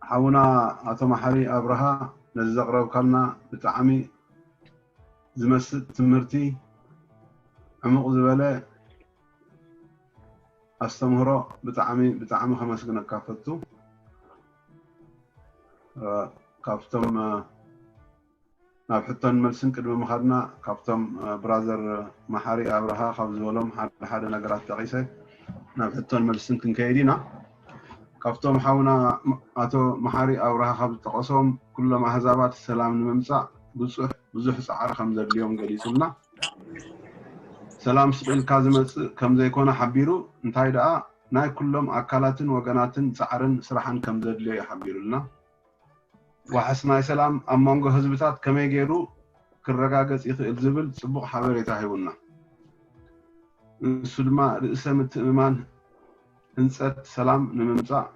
ሓውና ኣቶ መሓሪ ኣብርሃ፣ ነዚ ዘቕረብካልና ብጣዕሚ ዝመስጥ ትምህርቲ፣ ዕሙቕ ዝበለ ኣስተምህሮ፣ ብጣዕሚ ብጣዕሚ ከመስግነካ ፈቱ። እ፣ ካብቶም እ፣ ናብ ሕቶን መልስን ቅድሚ ምኻድና፣ ካብቶም እ፣ ብራዘር መሓሪ ኣብርሃ ካብ ዝበሎም ሓደ ሓደ ነገራት ጠቒሰ ናብ ሕቶን መልስን ክንከይድ ኢና። ካብቶም ሓውና ኣቶ መሓሪ ኣብርሃ ካብ ዝጠቐሶም፣ ኩሎም ኣህዛባት ሰላም ንምምጻእ ብዙሕ ብዙሕ ጻዕሪ ከም ዘድልዮም ገሊጹልና። ሰላም ስቕ ኢልካ ዝመጽእ ከም ዘይኮነ ሓቢሩ፣ እንታይ ደኣ ናይ ኩሎም ኣካላትን ወገናትን ጻዕርን ስራሕን ከም ዘድልዮ እዩ ሓቢሩልና። ዋሕስ ናይ ሰላም ኣብ መንጎ ህዝብታት ከመይ ገይሩ ክረጋገጽ ይኽእል ዝብል ጽቡቕ ሓበሬታ ሂቡና። ንሱ ድማ ርእሰ ምትእምማን ህንጸት ሰላም ንምምጻእ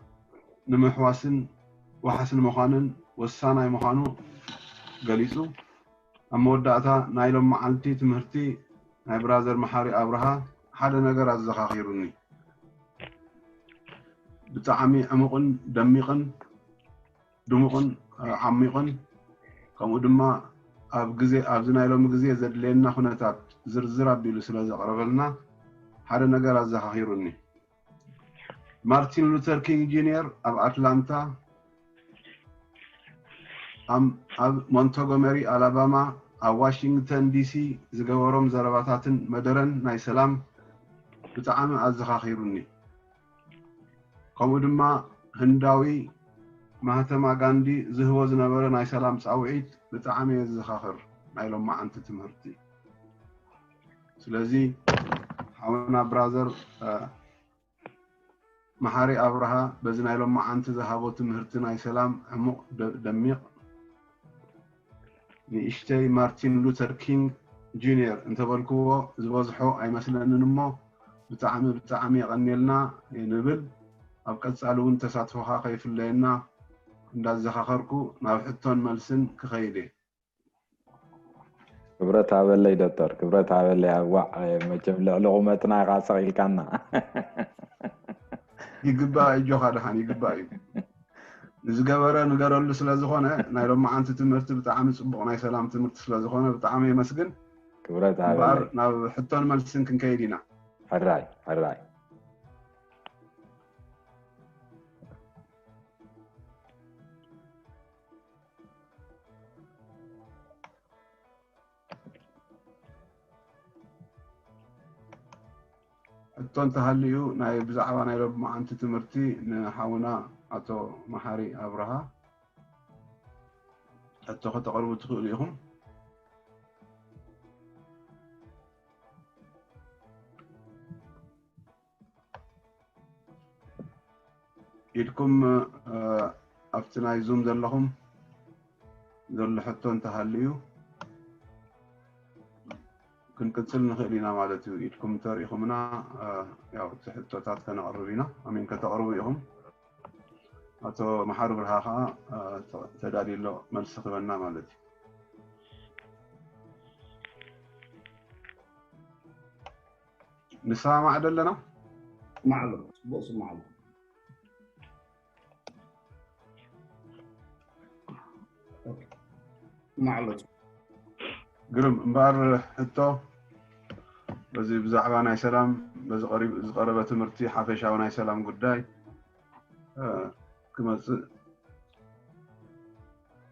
ንምሕዋስን ዋሕስ ንምዃንን ወሳናይ ምዃኑ ገሊጹ። ኣብ መወዳእታ ናይ ሎም መዓልቲ ትምህርቲ ናይ ብራዘር መሓሪ ኣብርሃ ሓደ ነገር ኣዘኻኺሩኒ። ብጣዕሚ ዕሙቕን ደሚቕን ድሙቕን እ፣ ዓሚቕን፣ ከምኡ ድማ ኣብ ግዜ ኣብዚ ናይ ሎሚ ግዜ ዘድልየና ኩነታት ዝርዝር ኣቢሉ ስለ ዘቕረበልና ሓደ ነገር ኣዘኻኺሩኒ። ማርቲን ሉተር ኪንግ ጁኒየር ኣብ ኣትላንታ፣ ኣብ ኣብ ሞንቶጎመሪ ኣላባማ፣ ኣብ ዋሽንግተን ዲሲ ዝገበሮም ዘረባታትን መደረን ናይ ሰላም ብጣዕሚ ኣዘኻኺሩኒ። ከምኡ ድማ ህንዳዊ ማህተማ ጋንዲ ዝህቦ ዝነበረ ናይ ሰላም ጻውዒት ብጣዕሚ እየ ዝዘኻኽር ናይ ሎማዓንቲ ትምህርቲ። ስለዚ ሓውና ብራዘር እ፣ መሓሪ ኣብርሃ በዚ ናይ ሎማዓንቲ ዝሃቦ ትምህርቲ ናይ ሰላም ዕሙቕ ደ- ደሚቕ ንእሽተይ ማርቲን ሉተር ኪንግ ጁኒየር እንተበልክዎ ዝበዝሖ ኣይመስለንን እሞ ብጣዕሚ ብጣዕሚ የቐንየልና ንብል። ኣብ ቀጻሊ እውን ተሳትፎኻ ከይፍለየና እንዳዘኻኸርኩ ናብ ሕቶን መልስን ክኸይድ እየ። ክብረት ሃበለይ ዶክተር፣ ክብረት ሃበለይ። ኣዋዕ፣ መቸም ልዕሊ ቁመትና ኢኻ ሰቒልካና። ይግባእ እዩ፣ ኣጆኻ ደሓን ይግባእ እዩ። ንዝገበረ ንገረሉ ስለ ዝኾነ ናይ ሎማዓንቲ ትምህርቲ ብጣዕሚ ጽቡቕ ናይ ሰላም ትምህርቲ ስለ ዝኾነ ብጣዕሚ የመስግን። ክብረት እምበኣር ሃበለይ። ናብ ሕቶን መልስን ክንከይድ ኢና። ሕራይ ሕራይ። ሕቶ እንተሃልዩ ናይ ብዛዕባ ናይ ሎማዓንቲ ትምህርቲ ንሓውና ኣቶ መሓሪ ኣብርሃ ሕቶ ከተቕርቡ ትኽእሉ ኢኹም። ኢድኩም እ፣ ኣብቲ ናይ ዙም ዘለኹም ዘሎ ሕቶ እንተሃልዩ ክንቅጽል ንኽእል ኢና ማለት እዩ። ኢድኩም እንተሪኢኹምና እ፣ ያው እቲ ሕቶታት ከነቕርብ ኢና። ኣሚን ከተቕርቡ ኢኹም። ኣቶ መሓሪ ብርሃ ከዓ እ፣ ተ- ተዳልዩ ኣሎ መልሲ ክበና ማለት እዩ። ንሰማማዕ ደለና? ማዕሎ ጽቡቅ ስማዕሎ። ማዕሎ ግርም እምበኣር ሕቶ በዚ ብዛዕባ ናይ ሰላም በዚ ቀሪብ ዝቀረበ ትምህርቲ ሓፈሻዊ ናይ ሰላም ጉዳይ እ፣ ክመጽእ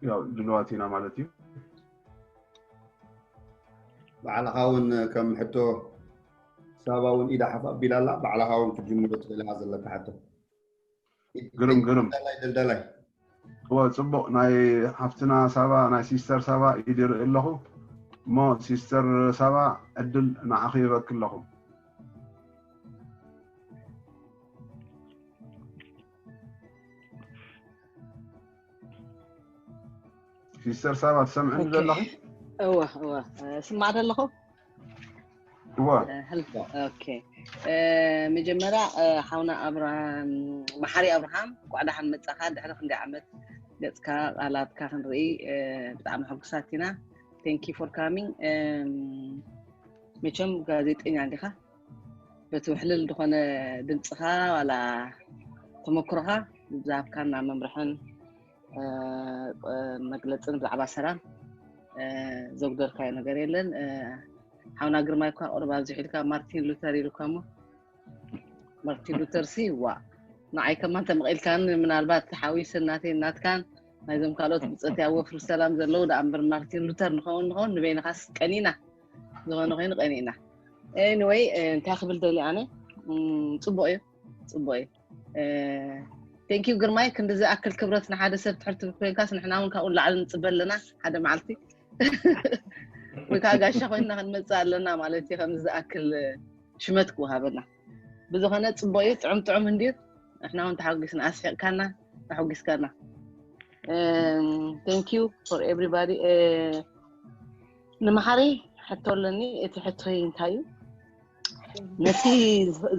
ያው ድልዋት ኢና ማለት እዩ። ባዕልኻ እውን ከም ሕቶ ሳባ እውን ኢዳ ሓፍ ኣቢላ ኣላ። ባዕልኻ እውን ክትጅምሮ ትኽእል ኢኻ ዘለካ ሕቶ። ግርም ግርም ደልዳላይ ደልዳላይ እወ ጽቡቕ ናይ ሓፍትና ሳባ ናይ ሲስተር ሳባ ኢድ ይርኢ ኣለኹ እሞ ሲስተር ሳባ ዕድል ንዓኺ ይበኪ ኣለኹ። ሲስተር ሳባ ትሰምዕኒ ኦኬ። ዘለኺ? እወ እወ ስማዕ ዘለኹ። እወ ኦኬ። መጀመርያ ሓውና ኣብርሃም መሓሪ ኣብርሃም እንኳዕ ደሓን መጻኻ። ድሕሪ ክንደይ ዓመት ገጽካ ቃላትካ ክንርኢ ብጣዕሚ ሕጉሳት ኢና። Thank you for coming። መቸም ጋዜጠኛ ዲኻ? በቲ ውሕልል ዝኾነ ድምፅኻ ዋላ ተመክሮኻ ዝሃብካና መምርሕን መግለፅን ብዛዕባ ሰላም ዘጉደልካዮ ነገር የለን። ሓውና ግርማይ እኳ ቁሩብ ኣብዚሑ ኢልካ ማርቲን ሉተር ኢሉካ እሞ ማርቲን ሉተር ሲ ዋ ንዓይ ከማን ተመቒልካን ምናልባት ሓዊስን ናተይ ናትካን ናይዞም ካልኦት ብፀት ያወፍሩ ሰላም ዘለዉ ደኣ እምበር ማርቲን ሉተር ንኸውን ንኸውን ንበይንኻስ ቀኒና ዝኾነ ኮይኑ ቀኒና። ኤኒወይ እንታይ ክብል ደሊ ኣነ ጽቡቕ እዩ ጽቡቕ እዩ። ቴንኪዩ ግርማይ ክንዲ ዝኣክል ክብረት ንሓደ ሰብ ትሕርቲ ኮይንካስ ንሕና እውን ካብኡ ላዕሊ ንፅበ ኣለና ሓደ መዓልቲ ወይ ከዓ ጋሻ ኮይንና ክንመፅእ ኣለና ማለት እዩ ከምዚ ዝኣክል ሽመት ክወሃበና ብዝኾነ ፅቡቅ እዩ ጥዑም ጥዑም እንድዩ ንሕና እውን ተሓጒስና ኣስሒቅካና ተሓጒስካና thank you for everybody ንምሓሪ ሕቶ ኣለኒ እቲ ሕቶይ እንታይ እዩ ነቲ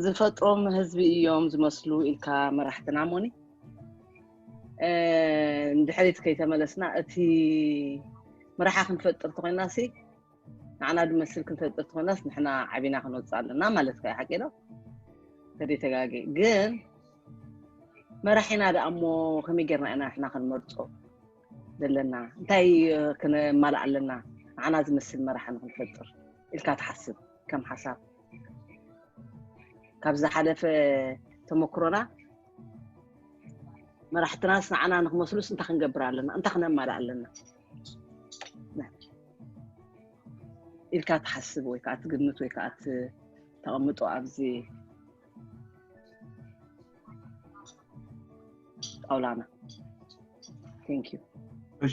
ዝፈጥሮም ህዝቢ እዮም ዝመስሉ ኢልካ መራሕትና ሞኒ ንድሕሪት ከይተመለስና እቲ መራሓ ክንፈጥር ተኮይና ሲ ንዓና ዝመስል ክንፈጥር ተኮይናስ ንሕና ዓቢና ክንወፅእ ኣለና ማለት ከ ሓቂ ዶ ተደይ ተጋጊ ግን መራሒና ደኣ እሞ ከመይ ጌርና ኢና ንሕና ክንመርፆ ዘለና እንታይ ክነማልእ ኣለና ንዓና ዝመስል መራሒ ንክንፈጥር ኢልካ ትሓስብ ከም ሓሳብ ካብ ዝሓለፈ ተመክሮና መራሕትናስ ንዓና ንክመስሉስ እንታይ ክንገብር ኣለና እንታይ ክነማልእ ኣለና ኢልካ ትሓስብ ወይ ከዓ ትግምት ወይ ከዓ ተቐምጦ ኣብዚ ጣውላና እሺ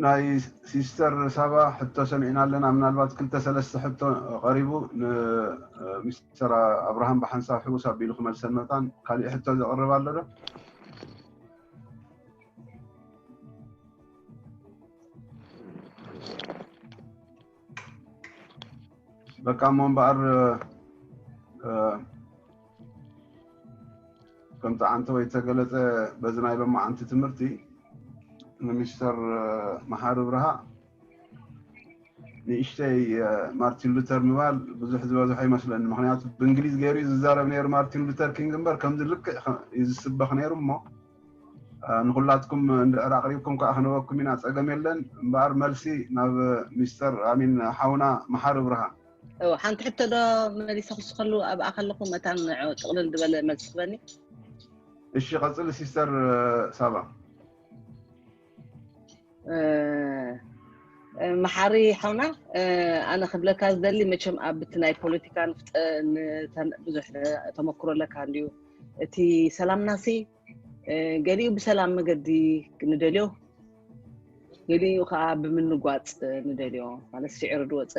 ናይ ሲስተር ሳባ ሕቶ ሰሚዕና ኣለና ምናልባት ክልተ ሰለስተ ሕቶ ቀሪቡ ሚስተር ኣብርሃም ብሓንሳብ ሕውስ ኣቢሉ ክመልሰን መጣን ካሊእ ሕቶ ዘቕርብ ኣሎ ዶ በቃ እሞ እምበኣር ከም ጣዓንተ ወይ ተገለፀ በዚ ናይ ሎማዓንቲ ትምህርቲ ንሚስተር መሓሪ ብርሃ ንእሽተይ ማርቲን ሉተር ምባል ብዙሕ ዝበዝሖ ይመስለኒ ምክንያቱ ብእንግሊዝ ገይሩ እዩ ዝዛረብ ነይሩ ማርቲን ሉተር ኪንግ እምበር ከምዚ ልክዕ እዩ ዝስበኽ ነይሩ እሞ ንኩላትኩም እንድሕር ኣቅሪብኩም ከዓ ክንበኩም ኢና ፀገም የለን እምበኣር መልሲ ናብ ሚስተር ኣሚን ሓውና መሓሪ ብርሃ እው ሓንቲ ሕቶ ዶ መሊሰ ክስከሉ ኣብኣ ከለኹ መታን ንዑ ጥቕልል ዝበለ መልሲ ክበኒ እሺ ቀፅሊ ሲስተር ሳባ መሓሪ ሓውና ኣነ ክብለካ ዝደሊ መቸም ኣብቲ ናይ ፖለቲካ ንፍጠ ብዙሕ ተመክሮ ኣለካ እንድዩ እቲ ሰላምናሲ ገሊኡ ብሰላም መገዲ ንደልዮ ገሊኡ ከዓ ብምንጓፅ ንደልዮ ማለት ስዕሪ ዝወፀ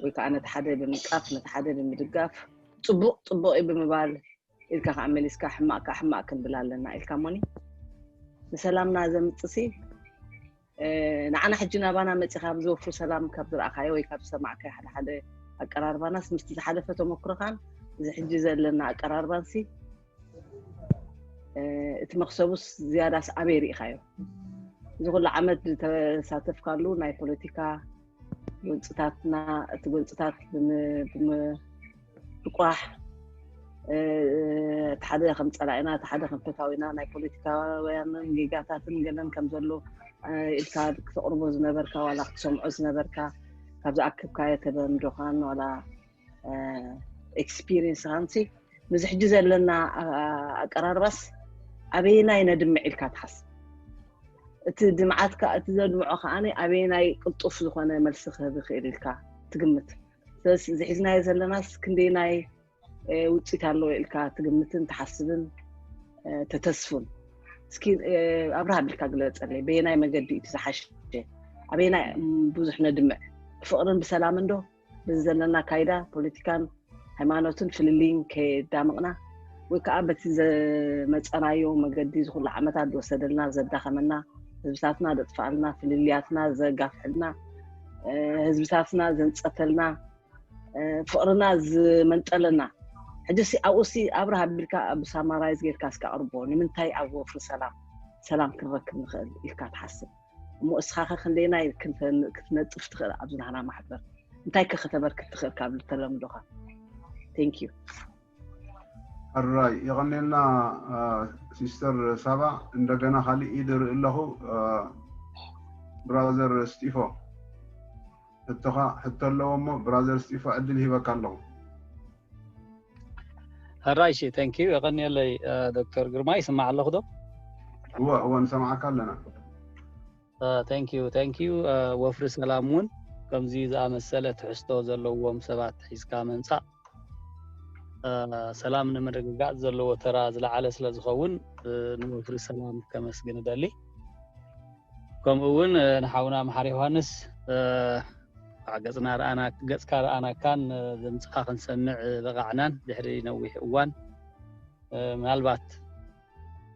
ወይ ከዓ ነቲ ሓደ ብምንቃፍ ነቲ ሓደ ብምድጋፍ ፅቡቅ ፅቡቅ እዩ ብምባል ኢልካ ከዓ መሊስካ ሕማቅ ከዓ ሕማቅ ክንብል ኣለና ኢልካ ሞኒ ንሰላምና ዘምፅሲ ንዓና ሕጂ ናባና መፂኻ ብዝወፍሩ ሰላም ካብ ዝረኣኻዮ ወይ ካብ ዝሰማዕካዮ ሓደ ሓደ ኣቀራርባናስ ምስቲ ዝሓለፈ ተመክሮኻን እዚ ሕጂ ዘለና ኣቀራርባንሲ እቲ መክሰቡስ ዝያዳስ ኣበይ ርኢኻዮ እዚ ኩሉ ዓመት ዝተሳተፍካሉ ናይ ፖለቲካ ጎንፅታትና እቲ ጎንፅታት ብምልቋሕ እቲ ሓደ ከም ፀላኢና እቲ ሓደ ከም ፈታዊና ናይ ፖለቲካውያንን ጌጋታትን ገለን ከም ዘሎ ኢልካ ክተቕርቦ ዝነበርካ ዋላ ክትሰምዖ ዝነበርካ ካብ ዝኣክብካዮ ተለምዶኻን ዋላ ኤክስፒሪንስ ሃንሲ ምስዚ ሕጂ ዘለና ኣቀራርባስ ኣበየናይ ነድምዕ ኢልካ ትሓስብ እቲ ድምዓትካ እቲ ዘድምዖ ከዓ ኣበየናይ ቅልጡፍ ዝኮነ መልሲ ክህብ ይክእል ኢልካ ትግምት ስለዚ እዚ ሒዝናዮ ዘለናስ ክንደይናይ ውፅኢት ኣለዎ ኢልካ ትግምትን ትሓስብን ተተስፉን እስኪ ኣብርሃ ቢልካ ግለፀለይ በየናይ መገዲ እቲ ዝሓሸ ኣበየናይ ብዙሕ ነድምዕ ብፍቅርን ብሰላምን ዶ በዚ ዘለና ካይዳ ፖለቲካን ሃይማኖትን ፍልልይን ከየዳመቕና ወይ ከዓ በቲ ዘመፀናዮ መገዲ ዝኩሉ ዓመታት ዝወሰደልና ዘዳኸመና ህዝብታትና ዘጥፍኣልና ፍልልያትና ዘጋፍሐልና ህዝብታትና ዘንፀተልና ፍቅርና ዝመንጠለና ሕጂ ሲ ኣብኡ ሲ ኣብርሃ ቢልካ ብሳማራይዝ ጌርካ እስካ ኣቅርቦ ንምንታይ ኣብ ወፍሪ ሰላም ሰላም ክንረክብ ንኽእል ኢልካ ትሓስብ እሞ እስኻኸ ክንደይናይ ክትነጥፍ ትኽእል ኣብዚ ናህና ማሕበር እንታይ ከ ከተበርክት ትኽእል ካብ ተለምዶኻ thank you ሕራይ የቐኔልና። ሲስተር ሳባ፣ እንደገና ካሊእ ኢድ ርኢ ኣለኹ። ብራዘር ስጢፎ፣ ሕቶኻ ሕቶ ኣለዎ እሞ፣ ብራዘር ስጢፎ ዕድል ሂበካ ኣለኹ። ሕራይ ሺ። Thank you። የቐኔለይ። ዶክተር ግርማ፣ ይስማዕ ኣለኹ ዶ? እወ እወ፣ ንሰማዓካ ኣለና። Thank you። Thank you። ወፍሪ ሰላም እውን ከምዚ ዝኣመሰለ ትሕዝቶ ዘለዎም ሰባት ሒዝካ ምምፃእ፣ ሰላም ንምርግጋፅ ዘለዎ ተራ ዝለዓለ ስለ ዝኸውን፣ ንወፍሪ ሰላም ከመስግን እደሊ። ከምኡ እውን ንሓውና መሓሪ ዮሃንስ፣ ገፅና ረኣና፣ ገፅካ ረኣናካን ድምፅኻ ክንሰምዕ በቓዕናን ድሕሪ ነዊሕ እዋን። ምናልባት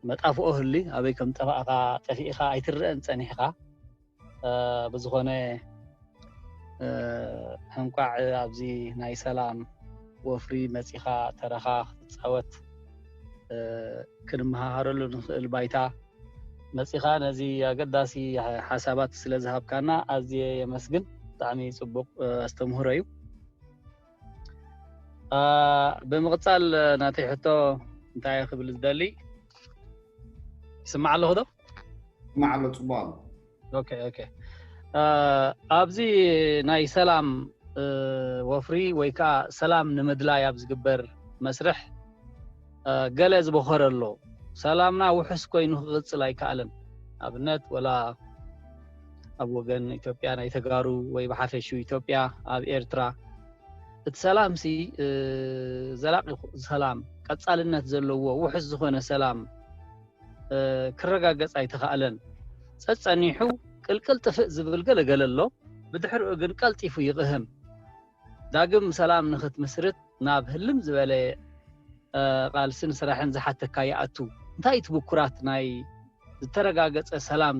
መጣፍኦ ህሊ ኣበይ ከም ጠፋእኻ፣ ጠፊእኻ ኣይትረአን ጸኒሕኻ። ብዝኾነ፣ እንቋዕ ኣብዚ ናይ ሰላም ወፍሪ መጺኻ፣ ተራኻ ክትጻወት፣ ክንመሃሃረሉ ንኽእል ባይታ መጺኻ፣ ነዚ ኣገዳሲ ሓሳባት ስለ ዝሃብካና ኣዝየ የመስግን። ብጣዕሚ ጽቡቕ ኣስተምህሮ እዩ። ብምቕጻል ናተይ ሕቶ እንታይ ክብል ዝደሊ፣ ይስማዕ ኣለኹ ዶ? ይስማዕ ኣሎ፣ ጽቡቕ ኣሎ። ኦኬ፣ ኦኬ። ኣብዚ ናይ ሰላም ወፍሪ ወይ ከዓ ሰላም ንምድላይ ኣብ ዝግበር መስርሕ ገለ ዝበኸረ ኣሎ። ሰላምና ውሑስ ኮይኑ ክቕጽል ኣይከኣለን። ኣብነት ወላ ኣብ ወገን ኢትዮጵያ ናይ ተጋሩ ወይ ብሓፈሽኡ ኢትዮጵያ ኣብ ኤርትራ እቲ ሰላም ሲ ዘላቂ ሰላም፣ ቀጻልነት ዘለዎ ውሑስ ዝኾነ ሰላም ክረጋገጽ ኣይተኻእለን። ጸጸኒሑ ቅልቅል ጥፍእ ዝብል ገለገለ ኣሎ፣ ብድሕሪኡ ግን ቀልጢፉ ይቕህም። ዳግም ሰላም ንኽትምስርት ናብ ህልም ዝበለ ቃልስን ስራሕን ዝሓተካ ይኣቱ። እንታይ እቲ ብኩራት ናይ ዝተረጋገጸ ሰላም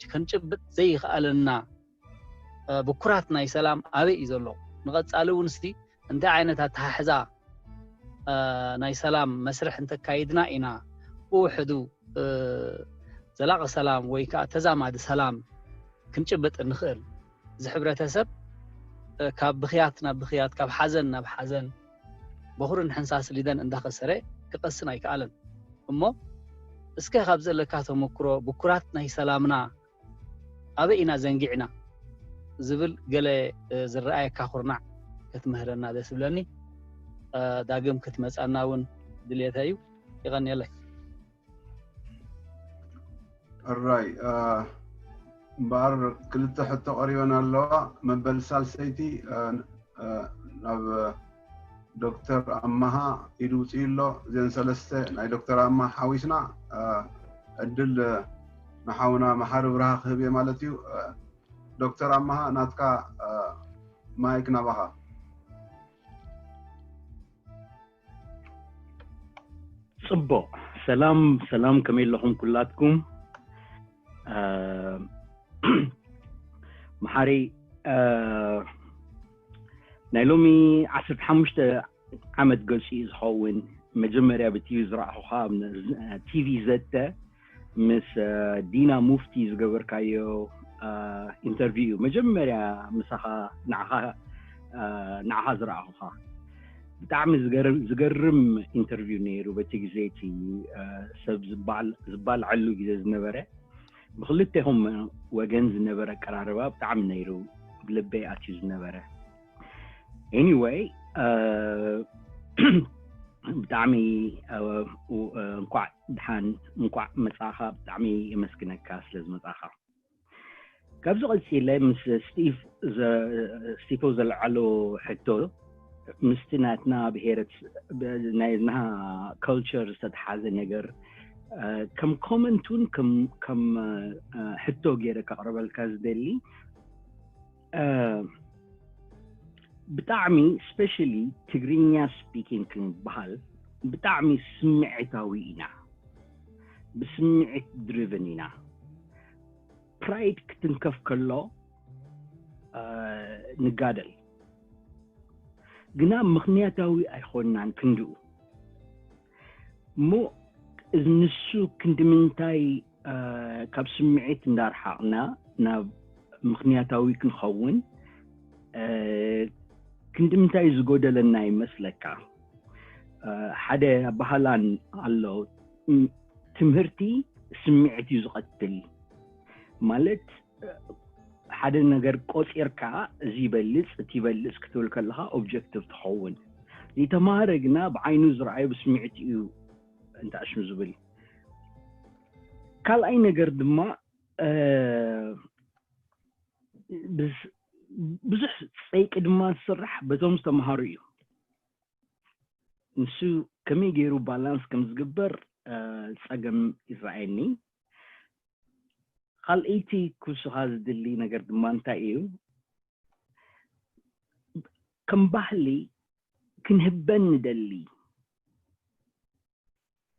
ክንጭብጥ ዘይኸኣለና ብኩራት ናይ ሰላም ኣበይ እዩ ዘሎ? ንቐጻሊ እውን እስቲ እንታይ ዓይነት ኣተሓሕዛ ናይ ሰላም መስርሕ እንተካይድና ኢና ብውሕዱ ዘላቂ ሰላም ወይ ከዓ ተዛማዲ ሰላም ክንጭብጥ እንኽእል? እዚ ሕብረተሰብ ካብ ብኽያት ናብ ብኽያት፣ ካብ ሓዘን ናብ ሓዘን፣ በኹርን ሕንሳስ ሊደን እንዳኸሰረ ክቐስን ኣይከኣለን። እሞ እስከ ካብ ዘለካ ተመክሮ ብኩራት ናይ ሰላምና ኣበይ ኢና ዘንጊዕና ዝብል ገለ ዝረኣየካ ኩርናዕ ክትምህረና ደስ ይብለኒ። ዳግም ክትመጻና እውን ድልየተይ እዩ። ይቐንየለይ። ሕራይ እምበኣር ክልተ ሕቶ ቀሪበን ኣለዋ። መበል ሳልሰይቲ ናብ ዶክተር ኣማሃ ኢዱ ውፅኡ ኣሎ። እዘን ሰለስተ ናይ ዶክተር ኣማሃ ሓዊስና ዕድል ንሓውና መሓሪ ብርሃ ክህብ እየ ማለት እዩ። ዶክተር ኣማሃ ናትካ ማይክ ናባኻ። ጽቡቕ። ሰላም ሰላም፣ ከመይ ኣለኹም ኩላትኩም? መሓሪ፣ ናይ ሎሚ ዓሰርተ ሓሙሽተ ዓመት ገጹ እዩ ዝኸውን። መጀመርያ ብቲቪ ዝረኣኹኻ፣ ቲቪ ዘተ ምስ ዲና ሙፍቲ ዝገበርካዮ ኢንተርቪው እዩ። መጀመርያ ምሳኻ ንዓኻ ዝረኣኹኻ። ብጣዕሚ ዝገርም ኢንተርቪው ነይሩ። በቲ ግዜ እቲ ሰብ ዝባልዐሉ ግዜ ዝነበረ፣ ብክልቴኹም ወገን ዝነበረ ኣቀራርባ ብጣዕሚ ነይሩ ብልበይ ኣትዩ ዝነበረ። ኤኒወይ፣ ብጣዕሚ እንኳዕ ድሓን፣ እንኳዕ መጻኻ። ብጣዕሚ የመስግነካ ስለ ዝመጻኻ። ካብዚ ቀጺለ ምስ ስቲቭ ስቲፎ ዘልዓሎ ሕቶ፣ ምስቲ ናትና ብሄረት ናይና ካልቸር ዝተተሓዘ ነገር ከም ኮመንት እውን ከም ሕቶ ገይረ ከቕርበልካ ዝደሊ፣ ብጣዕሚ ስፔሻሊ ትግርኛ ስፒኪንግ ክንበሃል ብጣዕሚ ስምዒታዊ ኢና። ብስምዒት ድሪቭን ኢና። ፕራይድ ክትንከፍ ከሎ ንጋደል፣ ግና ምኽንያታዊ ኣይኾንናን ክንድኡ። እሞ ንሱ ክንዲ ምንታይ ካብ ስምዒት እንዳርሓቕና ናብ ምኽንያታዊ ክንኸውን ክንዲ ምንታይ ዝጎደለና ይመስለካ? ሓደ ኣባህላን ኣሎ። ትምህርቲ ስምዒት እዩ ዝቐትል። ማለት ሓደ ነገር ቆፂርካ እዚ ይበልፅ እቲ ይበልፅ ክትብል ከለካ ኦብጀክቲቭ ትኸውን። ዘይተማሃረ ግና ብዓይኑ ዝረኣዩ ብስምዒት እዩ እንተኣሽም ዝብል። ካልኣይ ነገር ድማ ብዙሕ ፀይቂ ድማ ዝስራሕ በቶም ዝተምሃሩ እዩ። ንሱ ከመይ ገይሩ ባላንስ ከም ዝግበር ፀገም ይረኣየኒ። ካልኣይቲ ክውስኻ ዝድሊ ነገር ድማ እንታይ እዩ? ከም ባህሊ ክንህበን ንደሊ፣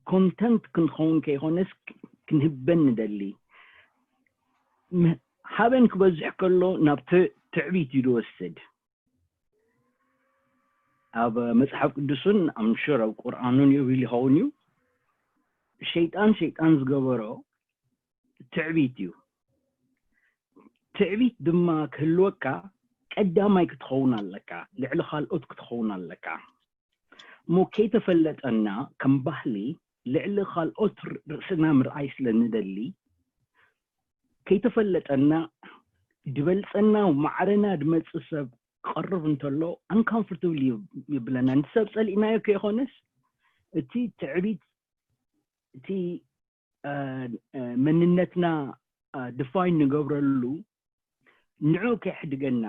ኮንተንት ክንኸውን ከይኮነስ ክንህበን ንደሊ። ሃበን ክበዝሕ ከሎ ናብ ትዕቢት እዩ ዝወስድ። ኣብ መፅሓፍ ቅዱስን ኣምሹር ኣብ ቁርኣኑን ይብል ይኸውን እዩ። ሸይጣን ሸይጣን ዝገበሮ ትዕቢት እዩ። ትዕቢት ድማ ክህልወካ ቀዳማይ ክትኸውን ኣለካ፣ ልዕሊ ካልኦት ክትኸውን ኣለካ። እሞ ከይተፈለጠና ከም ባህሊ ልዕሊ ካልኦት ርእስና ምርኣይ ስለ ንደሊ፣ ከይተፈለጠና ድበልፀና ማዕረና ድመፅእ ሰብ ክቐርብ እንተሎ ኣንካምፎርታብል ይብለና። ንሰብ ፀሊእናዮ ከይኮነስ እቲ ትዕቢት እቲ መንነትና ድፋይን ንገብረሉ ንዑ ከይሕድገና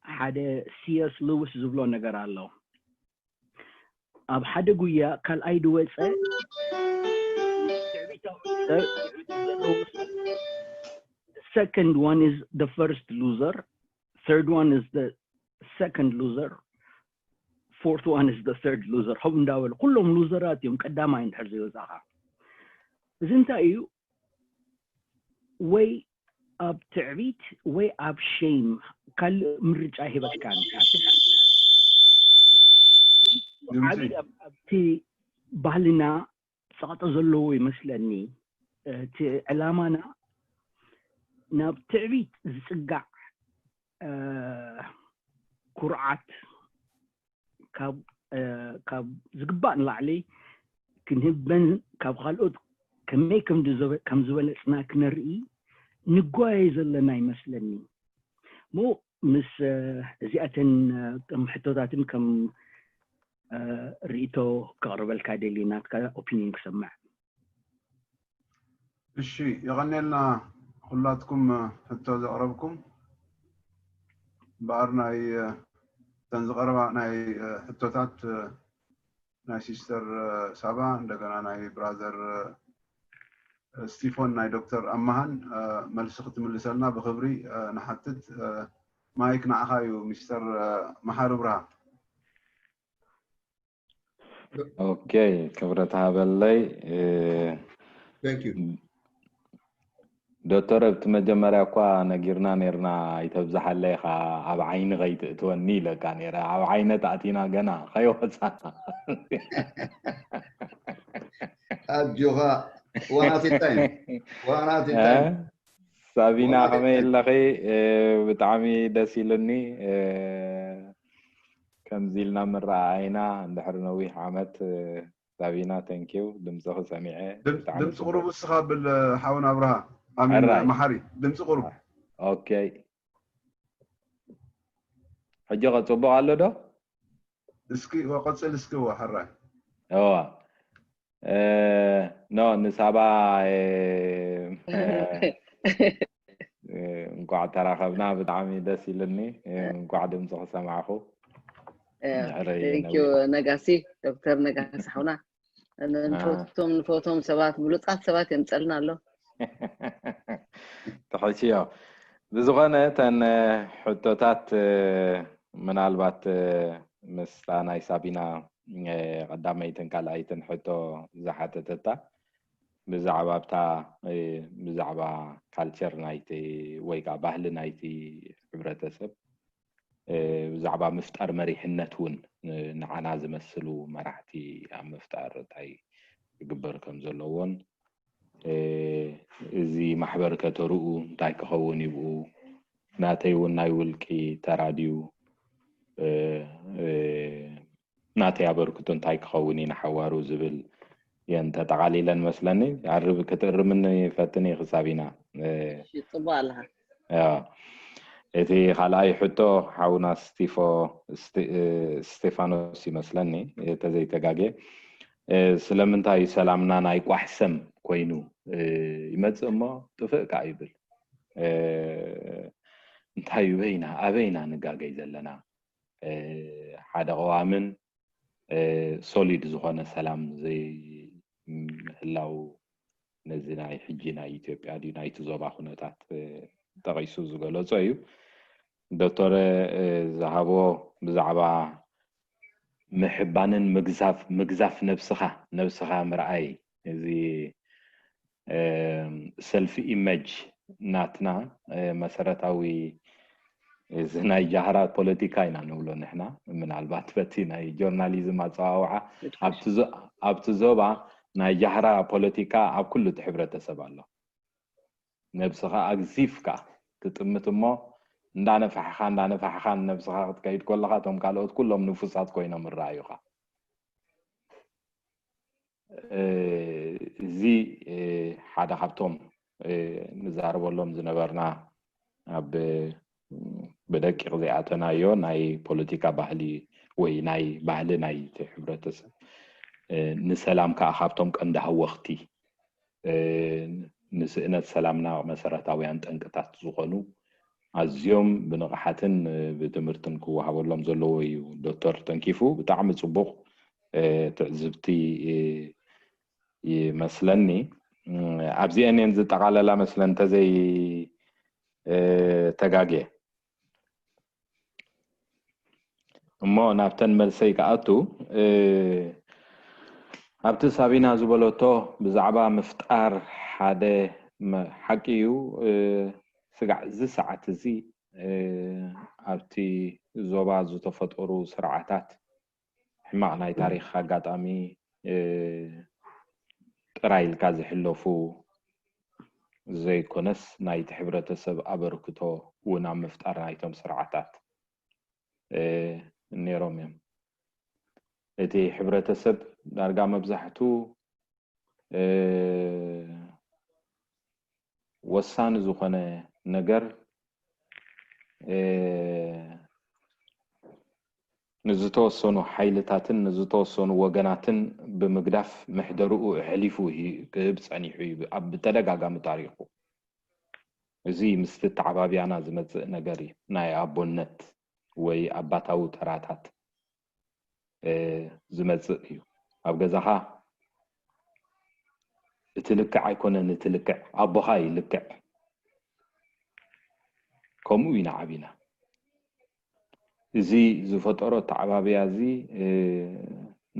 ሓደ ሲስ ሉዊስ ዝብሎ ነገር ኣሎ። ኣብ ሓደ ጉያ ካልኣይ ድወፀ second one is the first loser, third one is the second loser, fourth one is the third loser። ከምኡ እንዳበሉ ኩሎም ሉዘራት እዮም ቀዳማይ እንድሕር ዘይወፃኻ። እዚ እንታይ እዩ? ወይ ኣብ ትዕቢት ወይ ኣብ ሼም፣ ካልእ ምርጫ ኣይህበካን። ኣብቲ ባህልና ፀቕጢ ዘለዎ ይመስለኒ። እቲ ዕላማና ናብ ትዕቢት ዝፅጋዕ ኩርዓት ካብ ዝግባእ ንላዕሊ ክንህበን ካብ ካልኦት ከመይ ከም ዝበለፅና ክነርኢ ንጓየ ዘለና ይመስለኒ። ሞ ምስ እዚኣተን ከም ሕቶታትን ከም ርእቶ ከቕርበልካ ደሊ ናትካ ኦፒኒን ክሰምዕ። እሺ፣ የቐኔልና ኩላትኩም ሕቶ ዘቕረብኩም። እምበኣር ናይ እተን ዝቐረባ ናይ ሕቶታት ናይ ሲስተር ሳባ እንደገና ናይ ብራዘር ስቲፎን ናይ ዶክተር ኣማሃን መልሲ ክትምልሰልና ብክብሪ ንሓትት። ማይክ ንዓኻ እዩ ሚስተር መሓሪ ብርሃ። ኦኬ፣ ክብረት ሃበለይ። ዶክተር፣ ኣብቲ መጀመርያ እኳ ነጊርና ነርና፣ ኣይተብዝሓለይ ኢኻ፣ ኣብ ዓይኒ ከይትእትወኒ ኢለካ ነረ። ኣብ ዓይነ ተኣቲና ገና ከይወፃና። ኣጆኻ፣ ዋናት እንታይ ዋናት እንታይ ሳቢና ከመይ ኣለኺ? ብጣዕሚ ደስ ኢሉኒ ከምዚ ኢልና ምረኣኣይና እንድሕሪ ነዊሕ ዓመት። ሳቢና፣ ተንኪው፣ ድምፅኺ ሰሚዐ። ድምፂ ቁሩብ እስኻ ብል ሓውና ኣብርሃ ኣሚን መሓሪ፣ ድምፂ ቁሩብ። ኦኬ፣ ሕጂ ኸ ፅቡቕ ኣሎ ዶ? እስኪ ቀፅል እስኪ። ሕራይ እዋ ኖ ንሳባ እንኳዕ ተራኸብና፣ ብጣዕሚ ደስ ኢሉኒ። እንኳዕ ድምፂ ክሰማዕኹ። ቴንኪዩ ነጋሲ፣ ዶክተር ነጋሲ ሓውና። ንፈቶም ንፈቶም ሰባት፣ ብሉፃት ሰባት የምፀልና ኣሎ። ትሕሽዮ። ብዝኾነ እተን ሕቶታት ምናልባት ምስታ ናይ ሳቢና ቀዳመይትን ካልኣይትን ሕቶ ዝሓተተታ ብዛዕባ ኣብታ ብዛዕባ ካልቸር ናይቲ ወይ ከዓ ባህሊ ናይቲ ሕብረተሰብ ብዛዕባ ምፍጣር መሪሕነት እውን ንዓና ዝመስሉ መራሕቲ ኣብ ምፍጣር እንታይ ክግበር ከም ዘለዎን እዚ ማሕበር ከተርኡ እንታይ ክኸውን ይብኡ ናተይ እውን ናይ ውልቂ ተራድዩ ናተይ ኣበርክቶ እንታይ ክኸውን እዩ ንሓዋሩ ዝብል እየን ተጠቓሊለን መስለኒ። ኣርብ ክትእርምኒ ፈትን እየ ክሳብ ኢና። ጽቡቅ ኣለኻ። እቲ ካልኣይ ሕቶ ሓውና ስቲፎ ስቴፋኖስ ይመስለኒ ተዘይተጋጌ፣ ስለምንታይ ሰላምና ናይ ቋሕሰም ኮይኑ ይመጽእ እሞ ጥፍእ ከዓ ይብል? እንታይ በይና ኣበይና ንጋገይ ዘለና? ሓደ ቀዋምን ሶሊድ ዝኾነ ሰላም ዘይምህላው ነዚ ናይ ሕጂ ናይ ኢትዮጵያ ድዩ ናይቲ ዞባ ኩነታት ጠቒሱ ዝገለጾ እዩ። ዶክተር ዝሃቦ ብዛዕባ ምሕባንን ምግዛፍ ምግዛፍ ነብስኻ ነብስኻ ምርኣይ እዚ ሰልፊ ኢመጅ ናትና መሰረታዊ እዚ ናይ ጃህራ ፖለቲካ ኢና ንብሎ ንሕና። ምናልባት በቲ ናይ ጆርናሊዝም ኣፀዋውዓ ኣብቲ ዞባ ናይ ጃህራ ፖለቲካ ኣብ ኩሉ እቲ ሕብረተሰብ ኣሎ። ነብስኻ ኣግዚፍካ ትጥምት እሞ እንዳነፋሕኻ እንዳነፋሕኻ ነብስኻ ክትከይድ ከለኻ እቶም ካልኦት ኩሎም ንፉሳት ኮይኖም ይረኣዩኻ። እዚ ሓደ ካብቶም ንዛረበሎም ዝነበርና ኣብ ብደቂቕ ዘይኣተናዮ ናይ ፖለቲካ ባህሊ ወይ ናይ ባህሊ ናይቲ ሕብረተሰብ ንሰላም ከዓ ካብቶም ቀንዲ ሃወኽቲ ንስእነት ሰላምና መሰረታውያን ጠንቅታት ዝኾኑ ኣዝዮም ብንቕሓትን ብትምህርትን ክወሃበሎም ዘለዎ እዩ ዶክተር ተንኪፉ። ብጣዕሚ ፅቡቕ ትዕዝብቲ ይመስለኒ። ኣብዚአን እየን ዝጠቓለላ መስለን እንተዘይ ተጋግየ እሞ ናብተን መልሰይ ክኣቱ ኣብቲ ሳቢና ዝበለቶ ብዛዕባ ምፍጣር ሓደ ሓቂ እዩ። ስጋዕ እዚ ሰዓት እዚ ኣብቲ ዞባ ዝተፈጠሩ ስርዓታት ሕማቕ ናይ ታሪኽ ኣጋጣሚ ጥራይ ኢልካ ዝሕለፉ ዘይኮነስ ናይቲ ሕብረተሰብ ኣበርክቶ እውን ኣብ ምፍጣር ናይቶም ስርዓታት ነይሮም እዮም። እቲ ሕብረተሰብ ዳርጋ መብዛሕቱ ወሳኒ ዝኾነ ነገር ንዝተወሰኑ ሓይልታትን ንዝተወሰኑ ወገናትን ብምግዳፍ ምሕደርኡ ኣሕሊፉ ክህብ ጸኒሑ እዩ ኣብ ብተደጋጋሚ ታሪኹ። እዚ ምስቲ ኣተዓባብያና ዝመጽእ ነገር እዩ። ናይ ኣቦነት ወይ ኣባታዊ ተራታት ዝመጽእ እዩ። ኣብ ገዛኻ እቲ ልክዕ ኣይኮነን፣ እቲ ልክዕ ኣቦኻ እዩ ልክዕ። ከምኡ ኢና ዓቢና። እዚ ዝፈጠሮ ኣተዓባብያ እዚ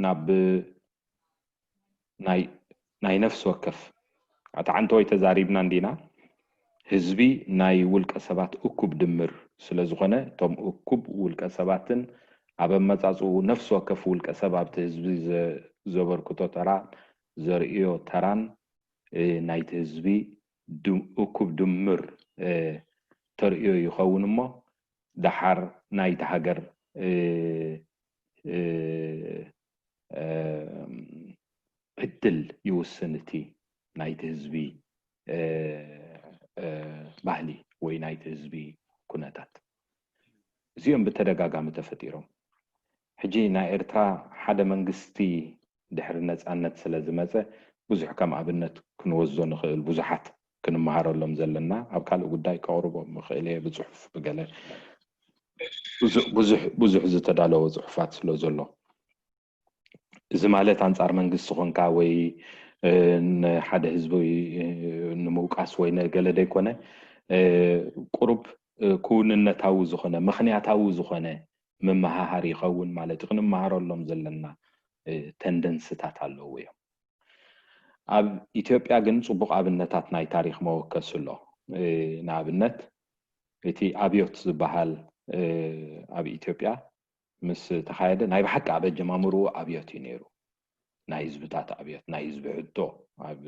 ናብ ናይ ነፍሲ ወከፍ ኣቲ ዓንተወይ ተዛሪብና እንዲና። ህዝቢ ናይ ውልቀ ሰባት እኩብ ድምር ስለ ዝኾነ እቶም እኩብ ውልቀ ሰባትን ኣብ ኣመጻጽኡ ነፍሲ ወከፍ ውልቀ ሰብ ኣብቲ ህዝቢ ዘበርክቶ ተራ ዘርእዮ ተራን ናይቲ ህዝቢ እኩብ ድምር ተርእዮ ይኸውን እሞ ደሓር ናይቲ ሃገር ዕድል ይውስን እቲ ናይቲ ህዝቢ ባህሊ ወይ ናይቲ ህዝቢ ኩነታት። እዚኦም ብተደጋጋሚ ተፈጢሮም። ሕጂ ናይ ኤርትራ ሓደ መንግስቲ ድሕሪ ነፃነት ስለ ዝመፀ ብዙሕ ከም ኣብነት ክንወስዶ ንኽእል ብዙሓት ክንመሃረሎም ዘለና ኣብ ካልእ ጉዳይ ከቕርቦም ምኽእል እየ ብፅሑፍ ብገለ ብዙሕ ዝተዳለወ ፅሑፋት ስለ ዘሎ እዚ ማለት ኣንጻር መንግስቲ ኮንካ ወይ ንሓደ ህዝቢ ንምውቃስ ወይ ነገለ ዘይኮነ ቁሩብ ክውንነታዊ ዝኾነ ምኽንያታዊ ዝኾነ መመሃሃሪ ይኸውን ማለት እዩ። ክንመሃረሎም ዘለና ተንደንስታት ኣለዉ እዮም። ኣብ ኢትዮጵያ ግን ጽቡቕ ኣብነታት ናይ ታሪኽ መወከሲ ኣሎ። ንኣብነት እቲ ኣብዮት ዝበሃል ኣብ ኢትዮጵያ ምስ ተኻየደ ናይ ብሓቂ ኣብ ኣጀማምርኡ ኣብዮት እዩ ነይሩ። ናይ ህዝብታት ኣብዮት፣ ናይ ህዝቢ ሕቶ ኣብ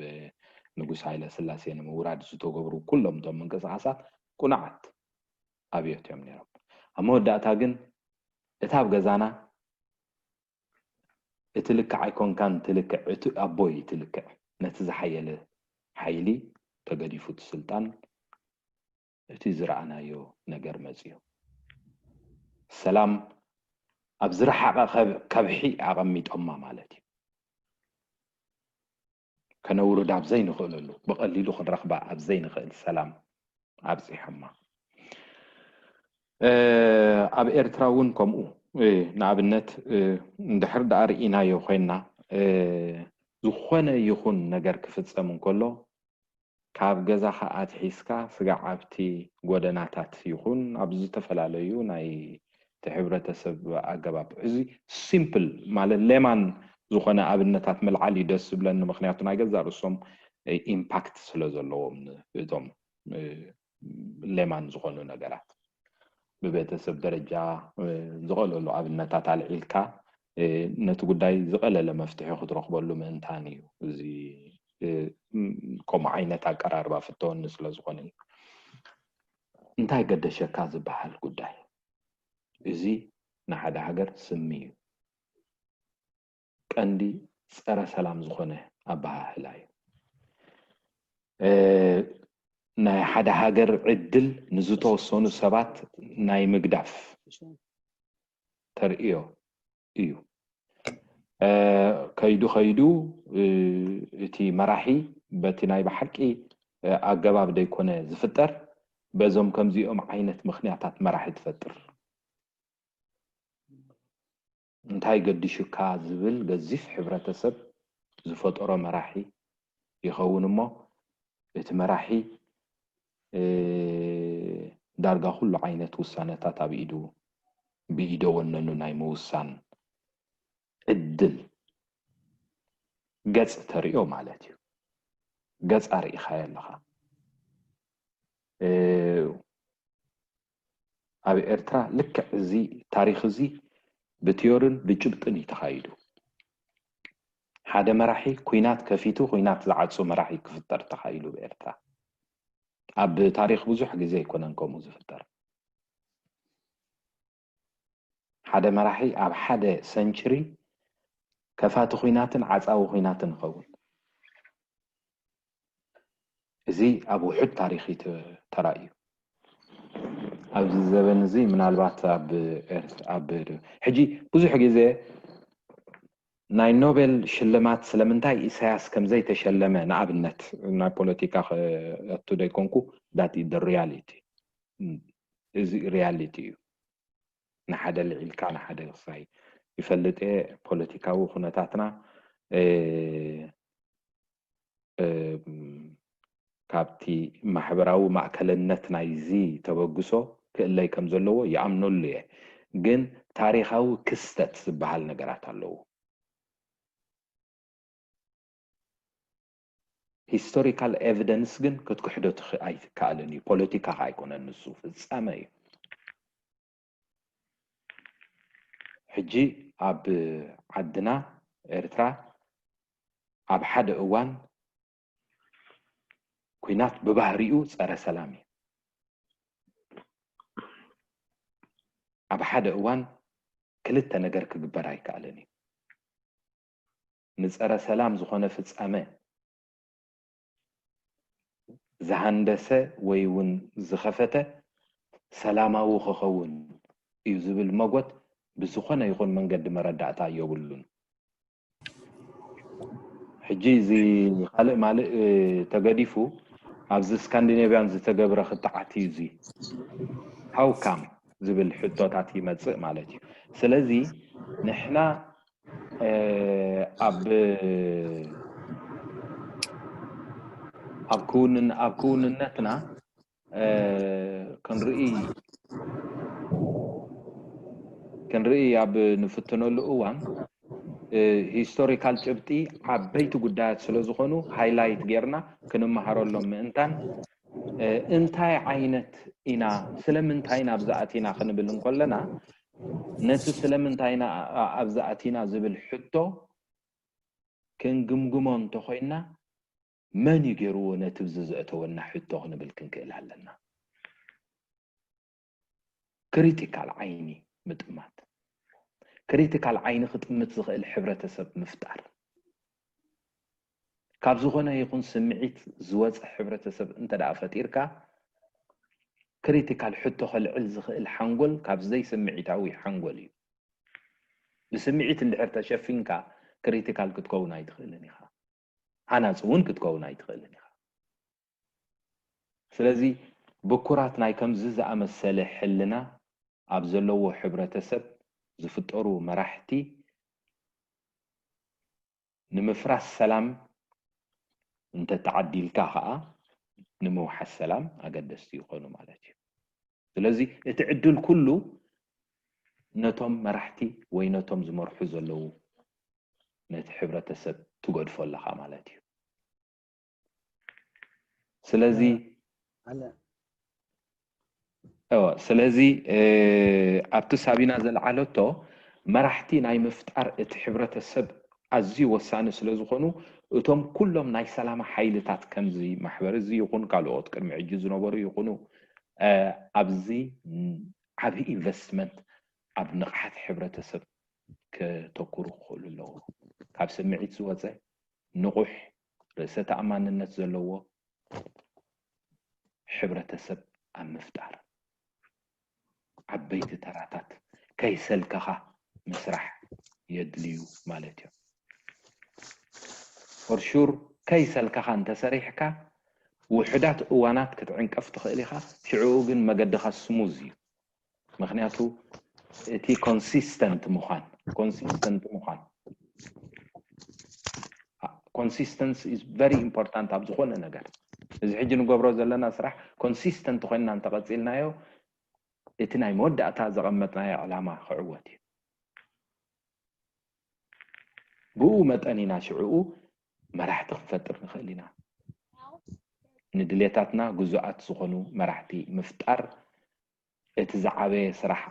ንጉስ ሃይለ ስላሴ ንምውራድ ዝተገብሩ ኩሎም እቶም ምንቅስቃሳት ቁኑዓት ኣብዮት እዮም ነይሮም። ኣብ መወዳእታ ግን እታ ኣብ ገዛና እቲ ልክዕ ኣይኮንካን ትልክዕ፣ እቲ ኣቦይ ትልክዕ። ነቲ ዝሓየለ ሓይሊ ተገዲፉ እቲ ስልጣን፣ እቲ ዝረኣናዮ ነገር መፅዩ። ሰላም ኣብ ዝረሓቐ ከብ-፣ ከብሒ ኣቐሚጦማ ማለት እዩ። ከነውርድ ኣብ ዘይንኽእለሉ፣ ብቐሊሉ ክንረኽባ ኣብ ዘይንኽእል ሰላም ኣብፂሖማ። እ፣ ኣብ ኤርትራ እውን ከምኡ፣ እ፣ ንኣብነት፣ እ፣ እንድሕር ደኣ ርኢናዮ ኮይንና፣ እ፣ ዝኾነ ይኹን ነገር ክፍጸም እንከሎ፣ ካብ ገዛኻ ኣትሒዝካ ስጋዕ ኣብቲ ጎደናታት ይኹን ኣብ ዝተፈላለዩ ናይ እቲ ሕብረተሰብ ኣገባብ፣ እዚ ሲምፕል ማለት ሌማን ዝኾነ ኣብነታት ምልዓል እዩ ደስ ዝብለኒ፣ ምኽንያቱ ናይ ገዛእ ርእሶም ኢምፓክት ስለ ዘለዎም፣ እቶም እ፣ ሌማን ዝኾኑ ነገራት ብቤተሰብ ደረጃ፣ እ፣ ዝቐለሉ ኣብነታት ኣልዒልካ፣ እ፣ ነቲ ጉዳይ ዝቐለለ መፍትሒ ክትረኽበሉ ምእንታን እዩ። እዚ፣ እ፣ ም-፣ ከምኡ ዓይነት ኣቀራርባ ፍተወኒ ስለ ዝኾነ እዩ። እንታይ ገደሸካ ዝበሃል ጉዳይ፣ እዚ ንሓደ ሃገር ስሚ እዩ። ቀንዲ ጸረ ሰላም ዝኾነ ኣበሃህላ እዩ። እ፣ ናይ ሓደ ሃገር ዕድል ንዝተወሰኑ ሰባት ናይ ምግዳፍ ተርእዮ እዩ። እ፣ ከይዱ ከይዱ፣ እ፣ እቲ መራሒ በቲ ናይ ብሓቂ፣ እ፣ ኣገባብ ዘይኮነ ዝፍጠር፣ በዞም ከምዚኦም ዓይነት ምኽንያታት መራሒ ትፈጥር። እንታይ ገዲሹካ ዝብል ገዚፍ ሕብረተሰብ ዝፈጠሮ መራሒ ይኸውን እሞ፣ እቲ መራሒ፣ እ፣ ዳርጋ ኩሉ ዓይነት ውሳነታት ኣብ ኢዱ፣ ብኢደ ወነኑ ናይ ምውሳን ዕድል ገጽ ተርእዮ ማለት እዩ። ገጽ ኣርኢኻዮ ኣለኻ። እ፣ ኣብ ኤርትራ ልክዕ እዚ ታሪኽ እዚ ብቲዮርን ብጭብጥን እዩ ተኻይዱ። ሓደ መራሒ ኲናት ከፊቱ ኲናት ዝዓጹ መራሒ ክፍጠር ተኻይሉ ብኤርትራ። ኣብ ታሪኽ ብዙሕ ግዜ ኣይኮነን ከምኡ ዝፍጠር። ሓደ መራሒ ኣብ ሓደ ሰንችሪ ከፋቲ ኲናትን ዓጻዊ ኲናትን ይኸውን። እዚ ኣብ ውሑድ ታሪኽ እዩ ተ-፣ ተራእዩ። ኣብዚ ዘበን እዚ ምናልባት ኣብ ኤርት-፣ ኣብ ሕጂ ብዙሕ ግዜ ናይ ኖቤል ሽልማት ስለምንታይ ኢሳያስ ከም ዘይተሸለመ፣ ንኣብነት ናይ ፖለቲካ ከእቱ ደይኮንኩ፣ that is the reality። እዚ ሪያሊቲ እዩ። ንሓደ ልዒልካ ንሓደ ክሳይ ይፈልጥ እየ። ፖለቲካዊ ኩነታትና፣ እ፣ እ፣ ካብቲ ማሕበራዊ ማእከልነት ናይዚ ተበግሶ ክእለይ ከም ዘለዎ ይኣምነሉ እየ። ግን ታሪኻዊ ክስተት ዝበሃል ነገራት ኣለዎ። ሂስቶሪካል ኤቪደንስ ግን ክትክሕዶ ትኽ-፣ ኣይትከኣልን እዩ። ፖለቲካ ከኣ ኣይኮነን ንሱ፣ ፍጻመ እዩ። ሕጂ ኣብ ዓድና ኤርትራ ኣብ ሓደ እዋን ኲናት ብባህሪኡ ጸረ ሰላም እዩ። ኣብ ሓደ እዋን ክልተ ነገር ክግበር ኣይከኣልን እዩ። ንጸረ ሰላም ዝኾነ ፍጻመ ዝሃንደሰ ወይ እውን ዝኸፈተ ሰላማዊ ክኸውን እዩ ዝብል መጎት ብዝኾነ ይኹን መንገዲ መረዳእታ የብሉን። ሕጂ እዚ ካልእ ማልእ፣ እ፣ ተገዲፉ ኣብዚ ስካንዲኔቭያን ዝተገብረ ክትዓት እዩ እዚ። ሃው ካም ዝብል ሕቶታት ይመጽእ ማለት እዩ። ስለዚ ንሕና፣ እ፣ ኣብ፣ ኣብ ክውንን-፣ ኣብ ክውንነትና፣ እ፣ ክንርኢ፣ ክንርኢ ኣብ ንፍትነሉ እዋን፣ እ፣ ሂስቶሪካል ጭብጢ ዓበይቲ ጉዳያት ስለ ዝኾኑ ሃይላይት ጌርና ክንመሃረሎም ምእንታን፣ እ፣ እንታይ ዓይነት ኢና፣ ስለምንታይ ኢና ኣብዚ ኣቲና ክንብል እንከለና፣ ነቲ ስለምንታይ ኢና ኣ-፣ ኣብዚ ኣቲና ዝብል ሕቶ ክንግምግሞ እንተኾይንና፣ መን እዩ ገይርዎ ነቲ እዚ ዘእተወና ሕቶ ክንብል ክንክእል ኣለና። ክሪቲካል ዓይኒ ምጥማት። ክሪቲካል ዓይኒ ክጥምት ዝኽእል ሕብረተሰብ ምፍጣር። ካብ ዝኾነ ይኹን ስምዒት ዝወፀ ሕብረተሰብ እንተ ደኣ ፈጢርካ፣ ክሪቲካል ሕቶ ከልዕል ዝኽእል ሓንጎል ካብ ዘይስምዒታዊ ሓንጎል እዩ። ብስምዒት እንድሕር ተሸፊንካ፣ ክሪቲካል ክትከውን ኣይትኽእልን ኢኻ። ሃናፂ እውን ክትከውን ኣይትኽእልን ኢኻ። ስለዚ ብኩራት ናይ ከምዚ ዝኣመሰለ ሕልና ኣብ ዘለዎ ሕብረተሰብ ዝፍጠሩ መራሕቲ ንምፍራስ ሰላም እንተተዓዲልካ ከዓ ንምውሓስ ሰላም ኣገደስቲ ይኾኑ ማለት እዩ። ስለዚ እቲ ዕድል ኩሉ ነቶም መራሕቲ ወይ ነቶም ዝመርሑ ዘለዉ ነቲ ሕብረተሰብ ትገድፎ ኣለኻ ማለት እዩ። ስለዚ ኣለ እወ፣ ስለዚ ኣብቲ ሳቢና ዘልዓለቶ መራሕቲ ናይ ምፍጣር እቲ ሕብረተሰብ ኣዝዩ ወሳኒ ስለ ዝኾኑ እቶም ኩሎም ናይ ሰላም ሓይልታት ከምዚ ማሕበር እዚ ይኹን ካልኦት ቅድሚ ሕጂ ዝነበሩ ይኹኑ ኣብዚ ዓብዪ ኢንቨስትመንት ኣብ ንቕሓት ሕብረተሰብ ከተኩሩ ክኽእሉ ኣለዎ። ካብ ስምዒት ዝወፀ ንቑሕ ርእሰ ተኣማንነት ዘለዎ ሕብረተሰብ ኣብ ምፍጣር ዓበይቲ ተራታት ከይሰልከኻ ምስራሕ የድልዩ ማለት እዩ። ፎር ሹር ከይሰልከኻ እንተሰሪሕካ ውሑዳት እዋናት ክትዕንቀፍ ትኽእል ኢኻ። ሽዕኡ ግን መገድኻ ስሙዝ እዩ። ምክንያቱ እቲ ኮንሲስተንት ምዃን ኮንሲስተንት ምዃን ኮንሲስተንስ ኢዝ ቨሪ ኢምፖርታንት ኣብ ዝኾነ ነገር። እዚ ሕጂ ንገብሮ ዘለና ስራሕ ኮንሲስተንት ኮይንና እንተቐፂልናዮ እቲ ናይ መወዳእታ ዘቐመጥናዮ ዕላማ ክዕወት እዩ። ብኡ መጠን ኢና ሽዕኡ መራሕቲ ክንፈጥር ንኽእል ኢና። ንድሌታትና ግዙኣት ዝኾኑ መራሕቲ ምፍጣር እቲ ዝዓበየ ስራሕ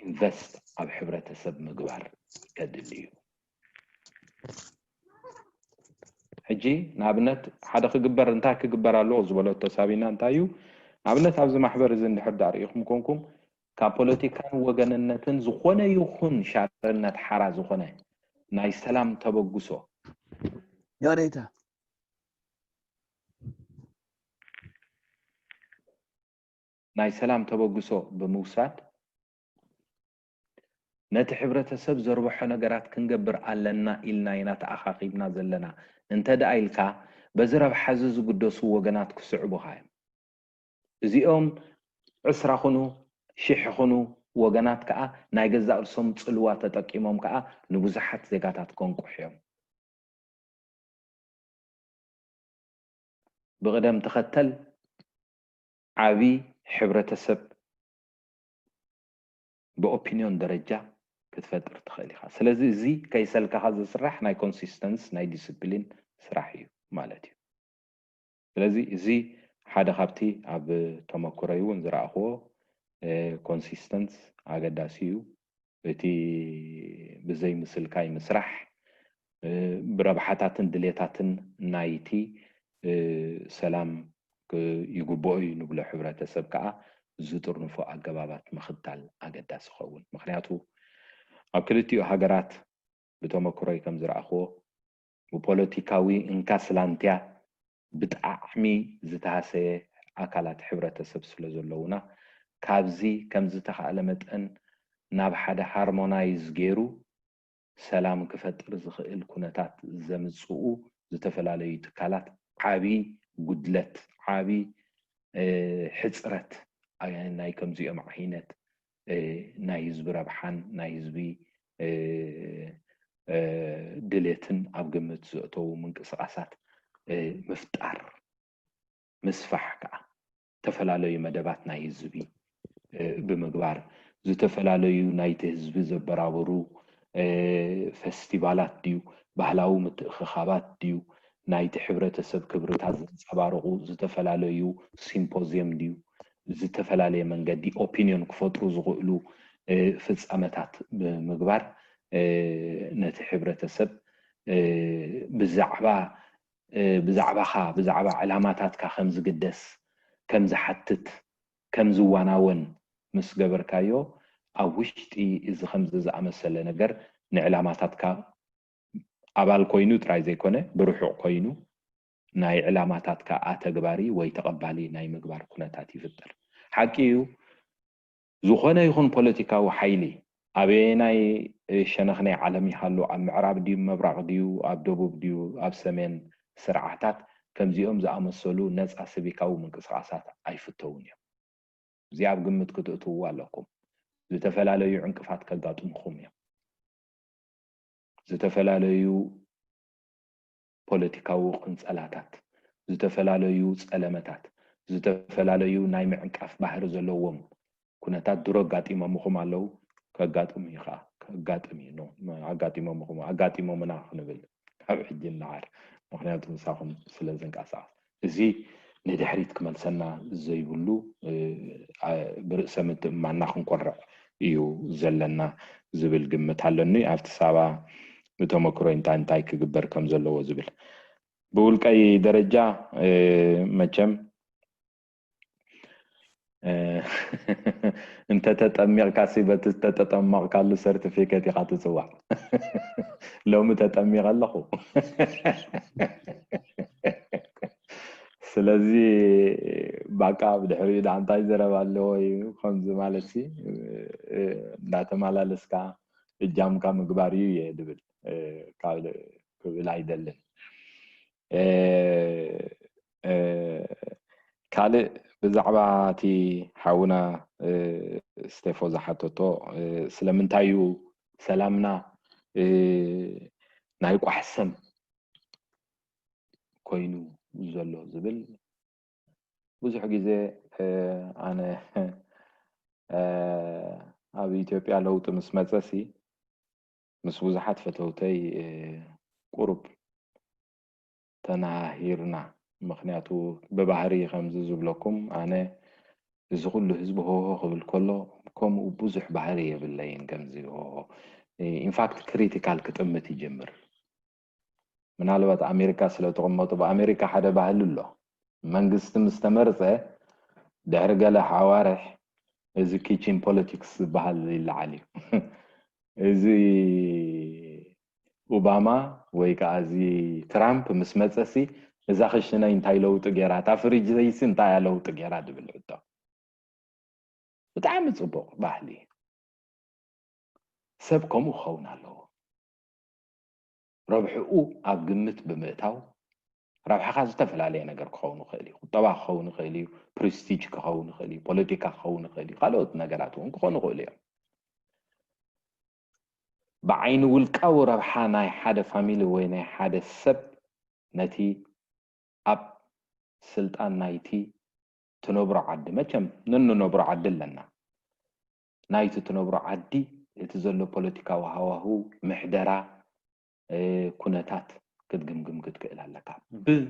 ኢንቨስት ኣብ ሕብረተሰብ ምግባር ከድሊ እዩ። ሕጂ ንኣብነት ሓደ ክግበር እንታይ ክግበር ኣለዎ ዝበለቶ ሳቢና እንታይ እዩ? ንኣብነት ኣብዚ ማሕበር እዚ እንድሕር ዳኣ ርኢኹም ኮንኩም ካብ ፖለቲካን ወገንነትን ዝኾነ ይኹን ሻርነት ሓራ ዝኾነ ናይ ሰላም ተበግሶ ይቕሬታ ናይ ሰላም ተበግሶ ብምውሳድ ነቲ ሕብረተሰብ ዘርብሖ ነገራት ክንገብር ኣለና ኢልና ኢና ተኣኻኺብና ዘለና እንተ ደኣ ኢልካ በዚ ረብሓ እዚ ዝግደሱ ወገናት ክስዕቡኻ እዮም። እዚኦም ዕስራ ኹኑ ሽሕ ኹኑ ወገናት ከኣ ናይ ገዛእ ርእሶም ጽልዋ ተጠቂሞም ከኣ ንብዙሓት ዜጋታት ከንቁሑ እዮም። ብቕደም ተኸተል ዓቢ ሕብረተሰብ ብኦፒንዮን ደረጃ ክትፈጥር ትኽእል ኢኻ። ስለዚ እዚ ከይሰልከኻ ዝስራሕ ናይ ኮንሲስተንስ ናይ ዲስፕሊን ስራሕ እዩ ማለት እዩ። ስለዚ እዚ ሓደ ካብቲ ኣብ ተመክሮይ እውን ዝረኣኽዎ ኮንሲስተንስ ኣገዳሲ እዩ። እቲ ብዘይ ምስልካይ ምስራሕ ብረብሓታትን ድሌታትን ናይቲ ሰላም ይግብኦ እዩ ንብሎ ሕብረተሰብ ከዓ ዝጥርንፎ ኣገባባት ምኽታል ኣገዳሲ ይኸውን። ምክንያቱ ኣብ ክልቲኡ ሃገራት ብተመክሮይ ከም ዝረኣኽዎ ብፖለቲካዊ እንካ ስላንትያ ብጣዕሚ ዝተሃሰየ ኣካላት ሕብረተሰብ ስለ ዘለውና ካብዚ ከም ዝተኻእለ መጠን ናብ ሓደ ሃርሞናይዝ ገይሩ ሰላም ክፈጥር ዝኽእል ኩነታት ዘምፅኡ ዝተፈላለዩ ትካላት ዓቢ ጉድለት ዓቢ ሕፅረት ናይ ከምዚኦም ዓይነት ናይ ህዝቢ ረብሓን ናይ ህዝቢ ድሌትን ኣብ ግምት ዘእተዉ ምንቅስቃሳት ምፍጣር ምስፋሕ ከዓ ዝተፈላለዩ መደባት ናይ ህዝቢ ብምግባር ዝተፈላለዩ ናይቲ ህዝቢ ዘበራብሩ ፈስቲቫላት ድዩ ባህላዊ ምትእኽኻባት ድዩ ናይቲ ሕብረተሰብ ክብርታት ዘንፀባርቑ ዝተፈላለዩ ሲምፖዝየም ድዩ ዝተፈላለየ መንገዲ ኦፒንዮን ክፈጥሩ ዝኽእሉ ፍፃመታት ብምግባር ነቲ ሕብረተሰብ ብዛዕባ ብዛዕባኻ ብዛዕባ ዕላማታትካ ከም ዝግደስ ከም ዝሓትት ከም ዝዋናወን ምስ ገበርካዮ ኣብ ውሽጢ እዚ ከምዚ ዝኣመሰለ ነገር ንዕላማታትካ ኣባል ኮይኑ ጥራይ ዘይኮነ ብርሑቕ ኮይኑ ናይ ዕላማታትካ ኣተግባሪ ወይ ተቐባሊ ናይ ምግባር ኩነታት ይፍጠር። ሓቂ እዩ፣ ዝኾነ ይኹን ፖለቲካዊ ሓይሊ ኣበየናይ ሸነኽ ናይ ዓለም ይሃሉ፣ ኣብ ምዕራብ ድዩ፣ ምብራቕ ድዩ፣ ኣብ ደቡብ ድዩ፣ ኣብ ሰሜን፣ ስርዓታት ከምዚኦም ዝኣመሰሉ ነፃ ሲቪካዊ ምንቅስቓሳት ኣይፍተውን እዮም። እዚ ኣብ ግምት ክትእትውዎ ኣለኩም። ዝተፈላለዩ ዕንቅፋት ከጋጥምኹም እዮም። ዝተፈላለዩ ፖለቲካዊ ቅንጸላታት፣ ዝተፈላለዩ ጸለመታት፣ ዝተፈላለዩ ናይ ምዕንቃፍ ባህሪ ዘለዎም ኩነታት ድሮ ኣጋጢሞምኹም ኣለዉ፣ ከጋጥም እዩ ከዓ፣ ከጋጥም እዩ፣ ኖ፣ ኣጋጢሞምኹም፣ ኣጋጢሞምና ክንብል ካብ ሕጂ ንደሓር፣ ምኽንያቱ ምሳኹም ስለ ዝንቀሳቐስ። እዚ ንድሕሪት ክመልሰና ዘይብሉ፣ እ፣ አ-፣ ብርእሰ ምትእምማንና ክንኮርዕ እዩ ዘለና ዝብል ግምት ኣለኒ። ኣብቲ ሳባ ብተመክሮ እንታይ እንታይ ክግበር ከም ዘለዎ ዝብል። ብውልቀይ ደረጃ፣ እ፣ መቸም፣ እ፣ እንተ ተጠሚቕካሲ በቲ ዝተጠጠመቕካሉ ሰርቲፊኬት ኢኻ ትጽዋዕ። ሎሚ ተጠሚቐ ኣለኹ። ስለዚ ባቃ ብድሕሪኡ ደኣ እንታይ ዘረባ ኣለዎ እዩ ከምዚ ማለት ሲ፣ እ፣ እንዳተመላለስካ እጃምካ ምግባር እዩ እየ ድብል፣ እ፣ ካልእ ክብል ኣይደልን። እ፣ እ፣ ካልእ ብዛዕባ እቲ ሓውና፣ እ፣ ስቴፎ ዝሓተቶ፣ እ፣ ስለምንታይ እዩ ሰላምና፣ እ፣ ናይ ቋሕሰም ኮይኑ ዘሎ ዝብል ብዙሕ ግዜ፣ እ፣ ኣነ፣ እ፣ ኣብ ኢትዮጵያ ለውጢ ምስ መጸሲ ምስ ብዙሓት ፈተውተይ፣ እ፣ ቁሩብ ተነሃሂርና። ምኽንያቱ ብባህሪ ከምዚ ዝብለኩም ኣነ እዚ ኩሉ ህዝቢ ሆሆ ክብል ከሎ ከምኡ ብዙሕ ባህሪ የብለይን ከምዚ ሆሆ። ኢንፋክት ክሪቲካል ክጥምት ይጅምር። ምናልባት ኣሜሪካ ስለ ተቐመጡ ብኣሜሪካ ሓደ ባህሊ ኣሎ። መንግስቲ ምስ ተመርጸ ድሕሪ ገለ ሓዋርሕ እዚ ኪችን ፖለቲክስ ዝበሃል ይለዓል እዩ። እዚ ኦባማ ወይ ከዓ እዚ ትራምፕ ምስ መጸሲ እዛ ክሽነይ እንታይ ለውጢ ገይራ፣ እታ ፍሪጅ ዘይሲ እንታይ እያ ለውጢ ገይራ ድብል ሕቶ። ብጣዕሚ ጽቡቕ ባህሊ። ሰብ ከምኡ ክኸውን ኣለዎ። ረብሕኡ ኣብ ግምት ብምእታው፣ ረብሓኻ ዝተፈላለየ ነገር ክኸውን ይኽእል እዩ። ቁጠባ ክኸውን ይኽእል እዩ፣ ፕሪስቲጅ ክኸውን ይኽእል እዩ፣ ፖለቲካ ክኸውን ይኽእል እዩ፣ ካልኦት ነገራት እውን ክኾኑ ይኽእሉ እዮም። ብዓይኒ ውልቃዊ ረብሓ ናይ ሓደ ፋሚሊ ወይ ናይ ሓደ ሰብ ነቲ ኣብ ስልጣን ናይቲ ትነብሮ ዓዲ፣ መቸም ነንነብሮ ዓዲ ኣለና፣ ናይቲ ትነብሮ ዓዲ እቲ ዘሎ ፖለቲካዊ ሃዋህው፣ ምሕደራ፣ እ፣ ኩነታት ክትግምግም ክትክእል ኣለካ። ብ-፣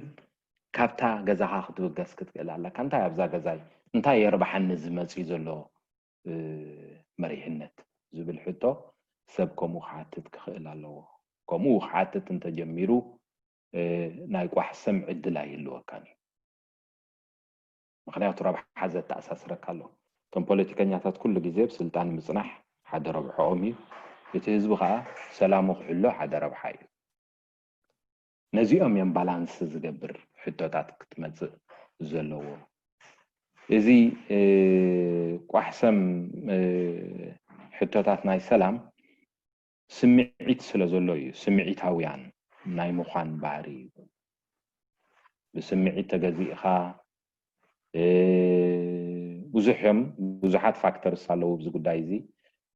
ካብታ ገዛኻ ክትብገስ ክትክእል ኣለካ። እንታይ ኣብዛ ገዛይ፣ እንታይ የርብሓኒ ዝመጽእ ዘሎ፣ እ፣ መሪሕነት ዝብል ሕቶ ሰብ ከምኡ ክሓትት ክኽእል ኣለዎ። ከምኡ ክሓትት እንተጀሚሩ፣ እ፣ ናይ ቋሕሰም ዕድል ኣይህልወካን እዩ። ምኽንያቱ ረብሓ ዘተኣሳስረካ ኣሎ። እቶም ፖለቲከኛታት ኩሉ ግዜ ኣብ ስልጣን ምጽናሕ ሓደ ረብሕኦም እዩ። እቲ ህዝቢ ኸኣ ሰላሙ ክሕሎ ሓደ ረብሓ እዩ። ነዚኦም እዮም ባላንስ ዝገብር ሕቶታት ክትመጽእ ዘለዎ። እዚ፣ እ፣ ቋሕሰም፣ እ፣ ሕቶታት ናይ ሰላም ስምዒት ስለ ዘሎ እዩ። ስምዒታውያን ናይ ምዃን ባህሪ እዩ። ብስምዒት ተገዚእኻ፣ እ፣ ብዙሕ እዮም፣ ብዙሓት ፋክተርስ ኣለዉ ኣብዚ ጉዳይ እዚ።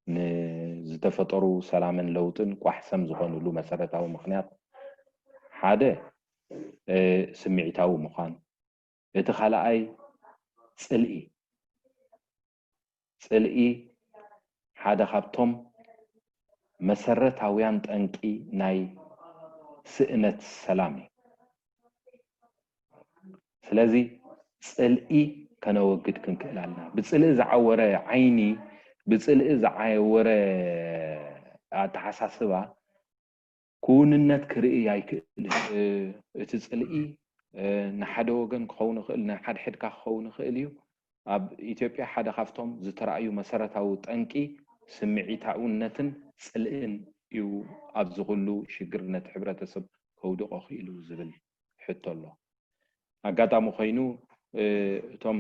ንዝተፈጠሩ ሰላምን ለውጥን ቋሕሰም ዝኾኑሉ መሰረታዊ ምኽንያት ሓደ፣ እ፣ ስምዒታዊ ምዃን፣ እቲ ካልኣይ ጽልኢ። ጽልኢ ሓደ ካብቶም መሰረታውያን ጠንቂ ናይ ስእነት ሰላም እዩ። ስለዚ ጽልኢ ከነወግድ ክንክእል ኣለና። ብጽልኢ ዝዓወረ ዓይኒ፣ ብጽልኢ ዝዓወረ ኣተሓሳስባ ክውንነት ክርኢ ኣይክእልን። እ፣ እቲ ጽልኢ፣ እ፣ ንሓደ ወገን ክኸውን ይኽእል፣ ንሓድሕድካ ክኸውን ይኽእል እዩ። ኣብ ኢትዮጵያ ሓደ ካብቶም ዝተራእዩ መሰረታዊ ጠንቂ ስምዒታውነትን ጽልእን እዩ ኣብዚ ኩሉ ሽግር ነቲ ሕብረተሰብ ከውድቆ ክኢሉ ዝብል ሕቶ ኣሎ። ኣጋጣሚ ኮይኑ እቶም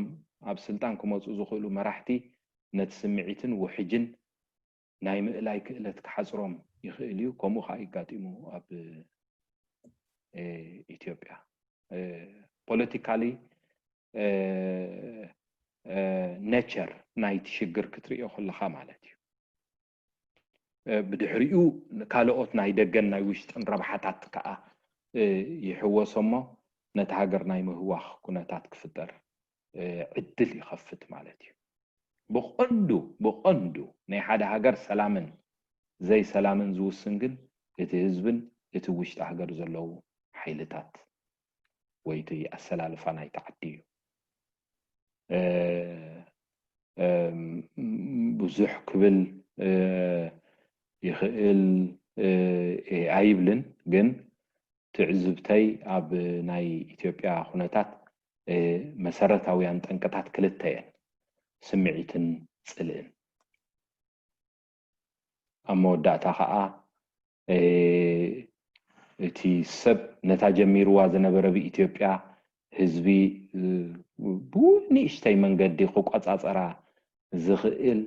ኣብ ስልጣን ክመፁ ዝኽእሉ መራሕቲ ነቲ ስምዒትን ውሕጅን ናይ ምእላይ ክእለት ክሓፅሮም ይኽእል እዩ። ከምኡ ከዓ ይጋጢሙ ኣብ ኢትዮጵያ። ፖለቲካሊ ኔቸር ናይቲ ሽግር ክትርእዮ ከለካ ማለት እዩ። ብድሕሪኡ ካልኦት ናይ ደገን ናይ ውሽጥን ረብሓታት ከዓ ይሕወሶሞ ነቲ ሃገር ናይ ምህዋኽ ኩነታት ክፍጠር ዕድል ይኸፍት ማለት እዩ። ብቐንዱ ብቐንዱ ናይ ሓደ ሃገር ሰላምን ዘይሰላምን ዝውስን ግን እቲ ህዝብን እቲ ውሽጢ ሃገር ዘለዉ ሓይልታት ወይ እቲ ኣሰላልፋ ናይቲ ዓዲ እዩ። ብዙሕ ክብል ይኽእል ኣይብልን፣ ግን ትዕዝብተይ ኣብ ናይ ኢትዮጵያ ኩነታት መሰረታውያን ጠንቅታት ክልተ እየን፣ ስምዒትን ጽልእን። ኣብ መወዳእታ ከዓ እቲ ሰብ ነታ ጀሚርዋ ዝነበረ ብኢትዮጵያ ህዝቢ ብንእሽተይ መንገዲ ክቆፃፀራ ዝኽእል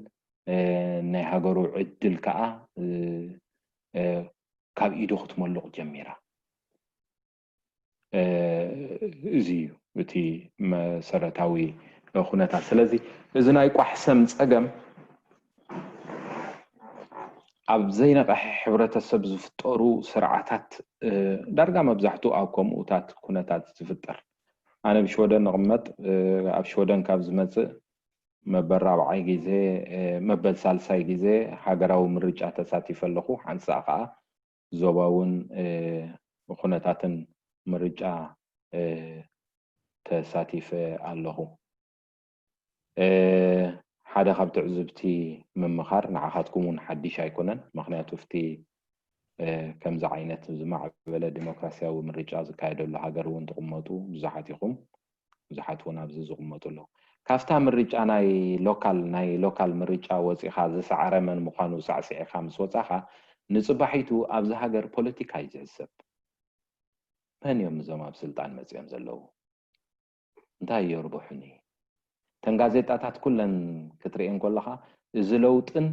ናይ ሃገሩ ዕድል ከዓ ካብ ኢዱ ክትመልቕ ጀሚራ። እዚ እዩ እቲ መሰረታዊ ኩነታት። ስለዚ እዚ ናይ ቋሕሰም ፀገም ኣብ ዘይነቐሐ ሕብረተሰብ ዝፍጠሩ ስርዓታት ዳርጋ መብዛሕትኡ ኣብ ከምኡታት ኩነታት ዝፍጠር። ኣነ ብሽወደን ንቕመጥ፣ ኣብ ሽወደን ካብ ዝመፅእ መበል ራብዓይ ግዜ መበል ሳልሳይ ግዜ ሃገራዊ ምርጫ ተሳቲፈ ኣለኹ። ሓንሳእ ከዓ ዞባውን ኩነታትን ምርጫ ተሳቲፈ ኣለኹ። ሓደ ካብ ትዕዝብቲ ምምኻር ንዓኻትኩም እውን ሓድሽ ኣይኮነን። ምክንያቱ ኣብቲ ከምዚ ዓይነት ዝማዕበለ ዲሞክራሲያዊ ምርጫ ዝካየደሉ ሃገር እውን ትቕመጡ ብዙሓት ኢኹም። ብዙሓት እውን ኣብዚ ዝቕመጡ ኣለዉ። ካብታ ምርጫ ናይ ሎካል ናይ ሎካል ምርጫ ወፂኻ ዝሰዓረ መን ምዃኑ ሳዕሲዕኻ ምስ ወፃኻ ንፅባሒቱ ኣብዚ ሃገር ፖለቲካ እዩ ዝሕሰብ። መን እዮም እዞም ኣብ ስልጣን መፅኦም ዘለዉ? እንታይ የርብሑኒ? እተን ጋዜጣታት ኩለን ክትርእየን ከለኻ እዚ ለውጥን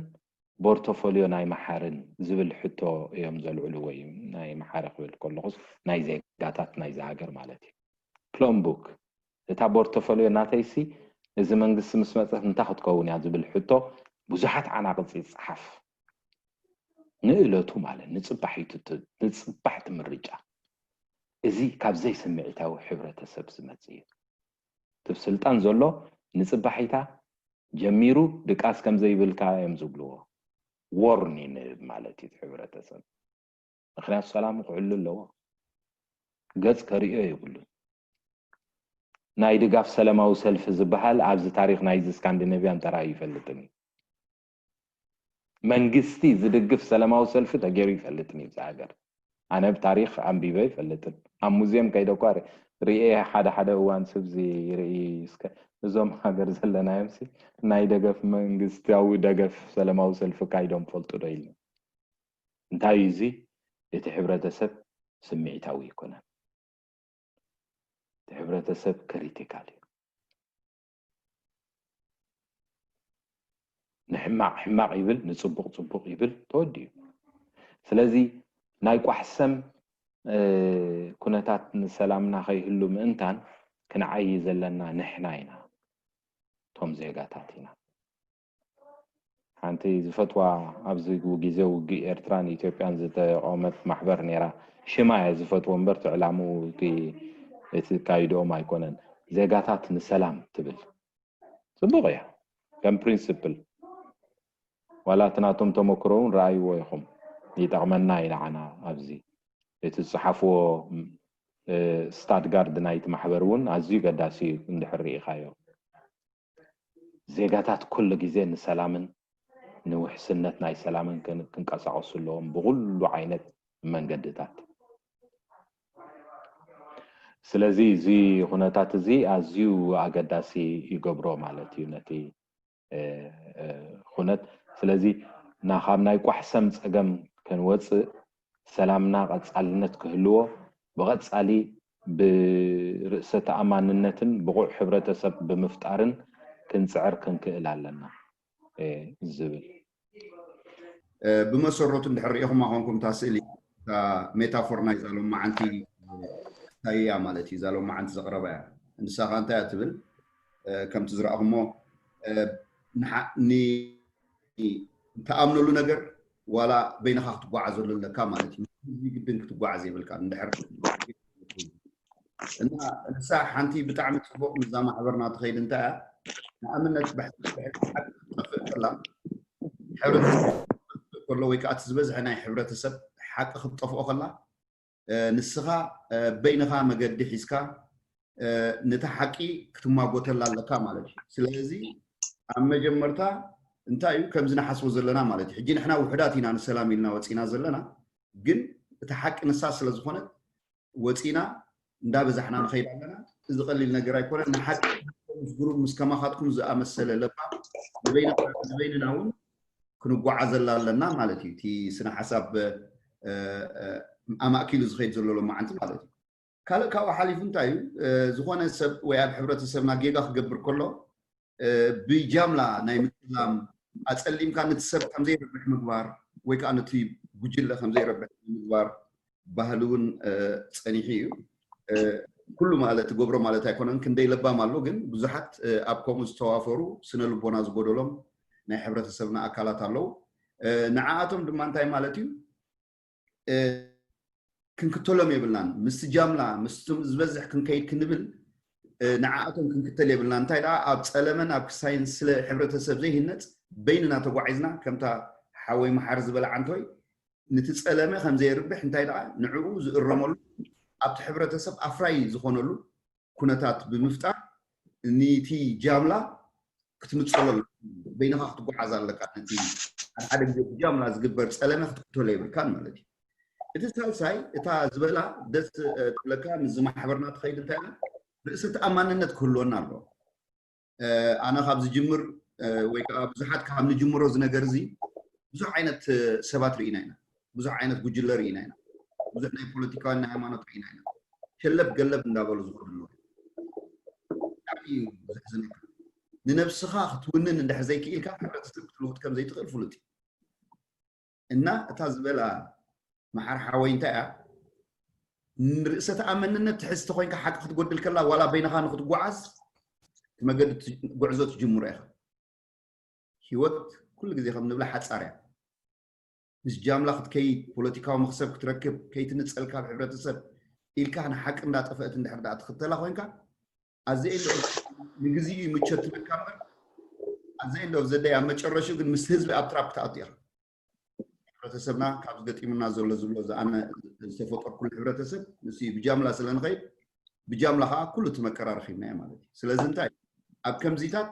ቦርቶፎሊዮ ናይ መሓርን ዝብል ሕቶ እዮም ዘልዕሉ። ወይ ናይ መሓሪ ክብል ከለኹስ ናይ ዜጋታት ናይዚ ሃገር ማለት እዩ። ፕሎምቡክ እታ ቦርቶፎሊዮ ናተይሲ እዚ መንግስቲ ምስ መፀት እንታይ ክትከውን እያ ዝብል ሕቶ ብዙሓት ዓናቕፂ ይፀሓፍ። ንእለቱ ማለት ንፅባሒቱ ንፅባሕቲ ምርጫ እዚ ካብ ዘይስምዒታዊ ሕብረተሰብ ዝመፅእ እዩ። እቲ ስልጣን ዘሎ ንፅባሒታ ጀሚሩ ድቃስ ከም ዘይብልካ እዮም ዝብልዎ። ዎርኒንግ ማለት እዩ እቲ ሕብረተሰብ። ምክንያቱ ሰላሙ ክዕሉ ኣለዎ። ገፅ ከርእዮ የብሉን። ናይ ድጋፍ ሰላማዊ ሰልፊ ዝበሃል ኣብዚ ታሪክ ናይዚ ስካንዲኔቪያን ተራእዩ ይፈልጥን እዩ። መንግስቲ ዝድግፍ ሰላማዊ ሰልፊ ተገይሩ ይፈልጥን እዩ እዚ ሃገር። ኣነ ብታሪክ ኣንቢበ ይፈልጥን። ኣብ ሙዚየም ከይደ እኳ ርእ- ርኤ ሓደ ሓደ እዋን ስብዚ ርኢ እስከ እዞም ሃገር ዘለናዮም ሲ ናይ ደገፍ መንግስታዊ ደገፍ ሰላማዊ ሰልፊ ካይዶም ፈልጡ ዶ ኢልና። እንታይ እዩ እዚ? እቲ ሕብረተሰብ ስምዒታዊ ኣይኮነን። እቲ ሕብረተሰብ ክሪቲካል እዩ። ንሕማቕ ሕማቕ ይብል፣ ንፅቡቕ ፅቡቕ ይብል፣ ተወዲኡ። ስለዚ ናይ ቋሕሰም ኩነታት ንሰላምና ከይህሉ ምእንታን ክንዓይ ዘለና ንሕና ኢና፣ እቶም ዜጋታት ኢና። ሓንቲ ዝፈትዋ ኣብዚ ግዜ ውግእ ኤርትራን ኢትዮጵያን ዝተቆመት ማሕበር ነይራ። ሽማ እየ ዝፈትዎ እምበር እቲ ዕላምኡ እቲ እቲ ካይድኦም ኣይኮነን። ዜጋታት ንሰላም ትብል። ጽቡቕ እያ ከም ፕሪንስፕል። ዋላ እቲ ናቶም ተመክሮ እውን ረኣይዎ ኢኹም። ይጠቕመና እዩ ንዓና ኣብዚ። እቲ ዝጸሓፍዎ ስታድጋርድ ናይቲ ማሕበር እውን ኣዝዩ ገዳሲ እዩ እንድሕር ርኢኻዮ። ዜጋታት ኩሉ ግዜ ንሰላምን ንውሕስነት ናይ ሰላምን ክንቀሳቀሱ ኣለዎም ብኩሉ ዓይነት መንገድታት። ስለዚ እዚ ኩነታት እዚ ኣዝዩ ኣገዳሲ ይገብሮ ማለት እዩ ነቲ ኩነት። ስለዚ ናብ ናይ ቋሕሰም ጸገም ከንወጽእ፣ ሰላምና ቀጻልነት ክህልዎ፣ ብቐጻሊ ብርእሰ ተኣማንነትን ብቑዕ ሕብረተሰብ ብምፍጣርን ክንጽዕር ክንክእል ኣለና ዝብል። ብመሰረቱ እንድሕር ርኢኹማ ኮንኩም እታ ስእሊ፣ እታ ሜታፎር ናይዛ ሎማዓንቲ እንታይ እያ ማለት እዩ? እዛ ሎማዓንቲ ዘቕረባ እያ። ንሳ ኸ እንታይ እያ ትብል? ከምቲ ዝረእኹሞ ንትኣምነሉ ነገር ዋላ በይንኻ ክትጓዓዘሉ ኣለካ ማለት እዩ። ህዝቢ ግድን ክትጓዓዝ የብልካ። እንድሕር እና ንሳ ሓንቲ ብጣዕሚ ፅቡቅ ምስዛ ማሕበርና ትኸይድ እንታይ እያ? ንኣብነት ብሕቲ ሓቂ ክትጠፍእ ከላ፣ ሕብረተሰብ ከሎ ወይ ከዓ እቲ ዝበዝሐ ናይ ሕብረተሰብ ሓቂ ክትጠፍኦ ከላ፣ ንስኻ በይንኻ መገዲ ሒዝካ ነታ ሓቂ ክትማጎተላ ኣለካ ማለት እዩ። ስለዚ ኣብ መጀመርታ እንታይ እዩ ከምዚ ንሓስቦ ዘለና ማለት እዩ። ሕጂ ንሕና ውሕዳት ኢና ንሰላም ኢልና ወፂና ዘለና፣ ግን እቲ ሓቂ ንሳ ስለ ዝኾነት ወፂና እንዳበዛሕና ንኸይድ ኣለና። እዚ ቀሊል ነገር ኣይኮነን። ንሓቂ ምስ ግሩብ ምስ ከማኻትኩም ዝኣመሰለ ለባም ንበይንና እውን ክንጓዓዘላ ኣለና ማለት እዩ። እቲ ስነ ሓሳብ ኣማእኪሉ ዝኸይድ ዘሎ ሎማዓንቲ ማለት እዩ። ካልእ ካብኡ ሓሊፉ እንታይ እዩ፣ ዝኾነ ሰብ ወይ ኣብ ሕብረተሰብና ጌጋ ክገብር ከሎ ብጃምላ ናይ ምፅላም፣ ኣፀሊምካ ነቲ ሰብ ከምዘይረብሕ ምግባር ወይ ከዓ ነቲ ጉጅለ ከምዘይረብሕ ምግባር ባህሊ እውን ፀኒሑ እዩ። ኩሉ ማለት ትገብሮ ማለት ኣይኮነን፣ ክንደይ ለባም ኣሎ። ግን ብዙሓት ኣብ ከምኡ ዝተዋፈሩ ስነ ልቦና ዝጎደሎም ናይ ሕብረተሰብና ኣካላት ኣለዉ። ንዓኣቶም ድማ እንታይ ማለት እዩ ክንክተሎም የብልናን። ምስቲ ጃምላ ምስቲ ዝበዝሕ ክንከይድ ክንብል ንዓኣቶም ክንክተል የብልናን። እንታይ ደኣ ኣብ ፀለመን ኣብ ክሳይን ስለ ሕብረተሰብ ዘይህነፅ በይንና ተጓዒዝና ከምታ ሓወይ መሓሪ ዝበላ ዓንቶይ ንቲ ጸለመ ከም ዘየርብሕ እንታይ ደኣ ንዕኡ ዝእረመሉ ኣብቲ ሕብረተሰብ ኣፍራይ ዝኾነሉ ኩነታት ብምፍጣር ኒቲ ጃምላ ክትምጸሎ በይንኻ ክትጓዓዝ ኣለካ። ነቲ ሓደ ግዜ ብጃምላ ዝግበር ጸለመ ክትክተሎ የብልካን ማለት እዩ። እቲ ሳልሳይ እታ ዝበላ ደስ ትብለካ ምስ ዝማሕበርና ትኸይድ እንታይ ርእሰ ተኣማንነት ክህልወና ኣለዎ። ኣነ ካብ ዝጅምር ወይ ከዓ ብዙሓት ካብ ንጅምሮ እዚ ነገር እዚ ብዙሕ ዓይነት ሰባት ርኢና ኢና። ብዙሕ ዓይነት ጉጅለ ርኢና ኢና። ብዙሕ ናይ ፖለቲካዊ ናይ ሃይማኖት ርኢና ኢና። ሸለብ ገለብ እንዳበሉ ዝኸዱ ኣለዉ። ብጣዕሚ እዩ ዘሕዝነካ። ንነብስኻ ክትውንን እንድሕር ዘይክኢልካ ሕብረተሰብ ክትልውጥ ከም ዘይትኽእል ፍሉጥ እዩ። እና እታ ዝበላ መሓር ሓወይ እንታይ እያ ንርእሰ ተኣመንነት ትሕዝ ተኾይንካ ሓቂ ክትጎድል ከላ ዋላ በይንኻ ንክትጓዓዝ እቲ መገዲ ጉዕዞ ትጅምሮ ኢኻ። ህይወት ኩሉ ግዜ ከም ንብላ ሓፃር እያ። ምስ ጃምላ ክትከይድ ፖለቲካዊ መክሰብ ክትረክብ ከይትንፀል ካብ ሕብረተሰብ ኢልካ ንሓቂ እንዳጠፈእት እንድሕር ዳኣ ትኽተላ ኮይንካ ኣዘ ንግዜኡ ምቸት ትብልካ እምበር ኣዘ ኦፍ ዘዳይ ኣብ መጨረሽኡ ግን ምስ ህዝቢ ኣብ ትራፕ ክትኣቱ ኢኻ። ሕብረተሰብና ካብ ዝገጢሙና ዘሎ ዝብሎ ዝኣነ ዝተፈጠርኩሉ ሕብረተሰብ ምስ ብጃምላ ስለ ንኸይድ ብጃምላ ከዓ ኩሉ እቲ መቀራረኺብናዮ ማለት እዩ። ስለዚ እንታይ ኣብ ከምዚታት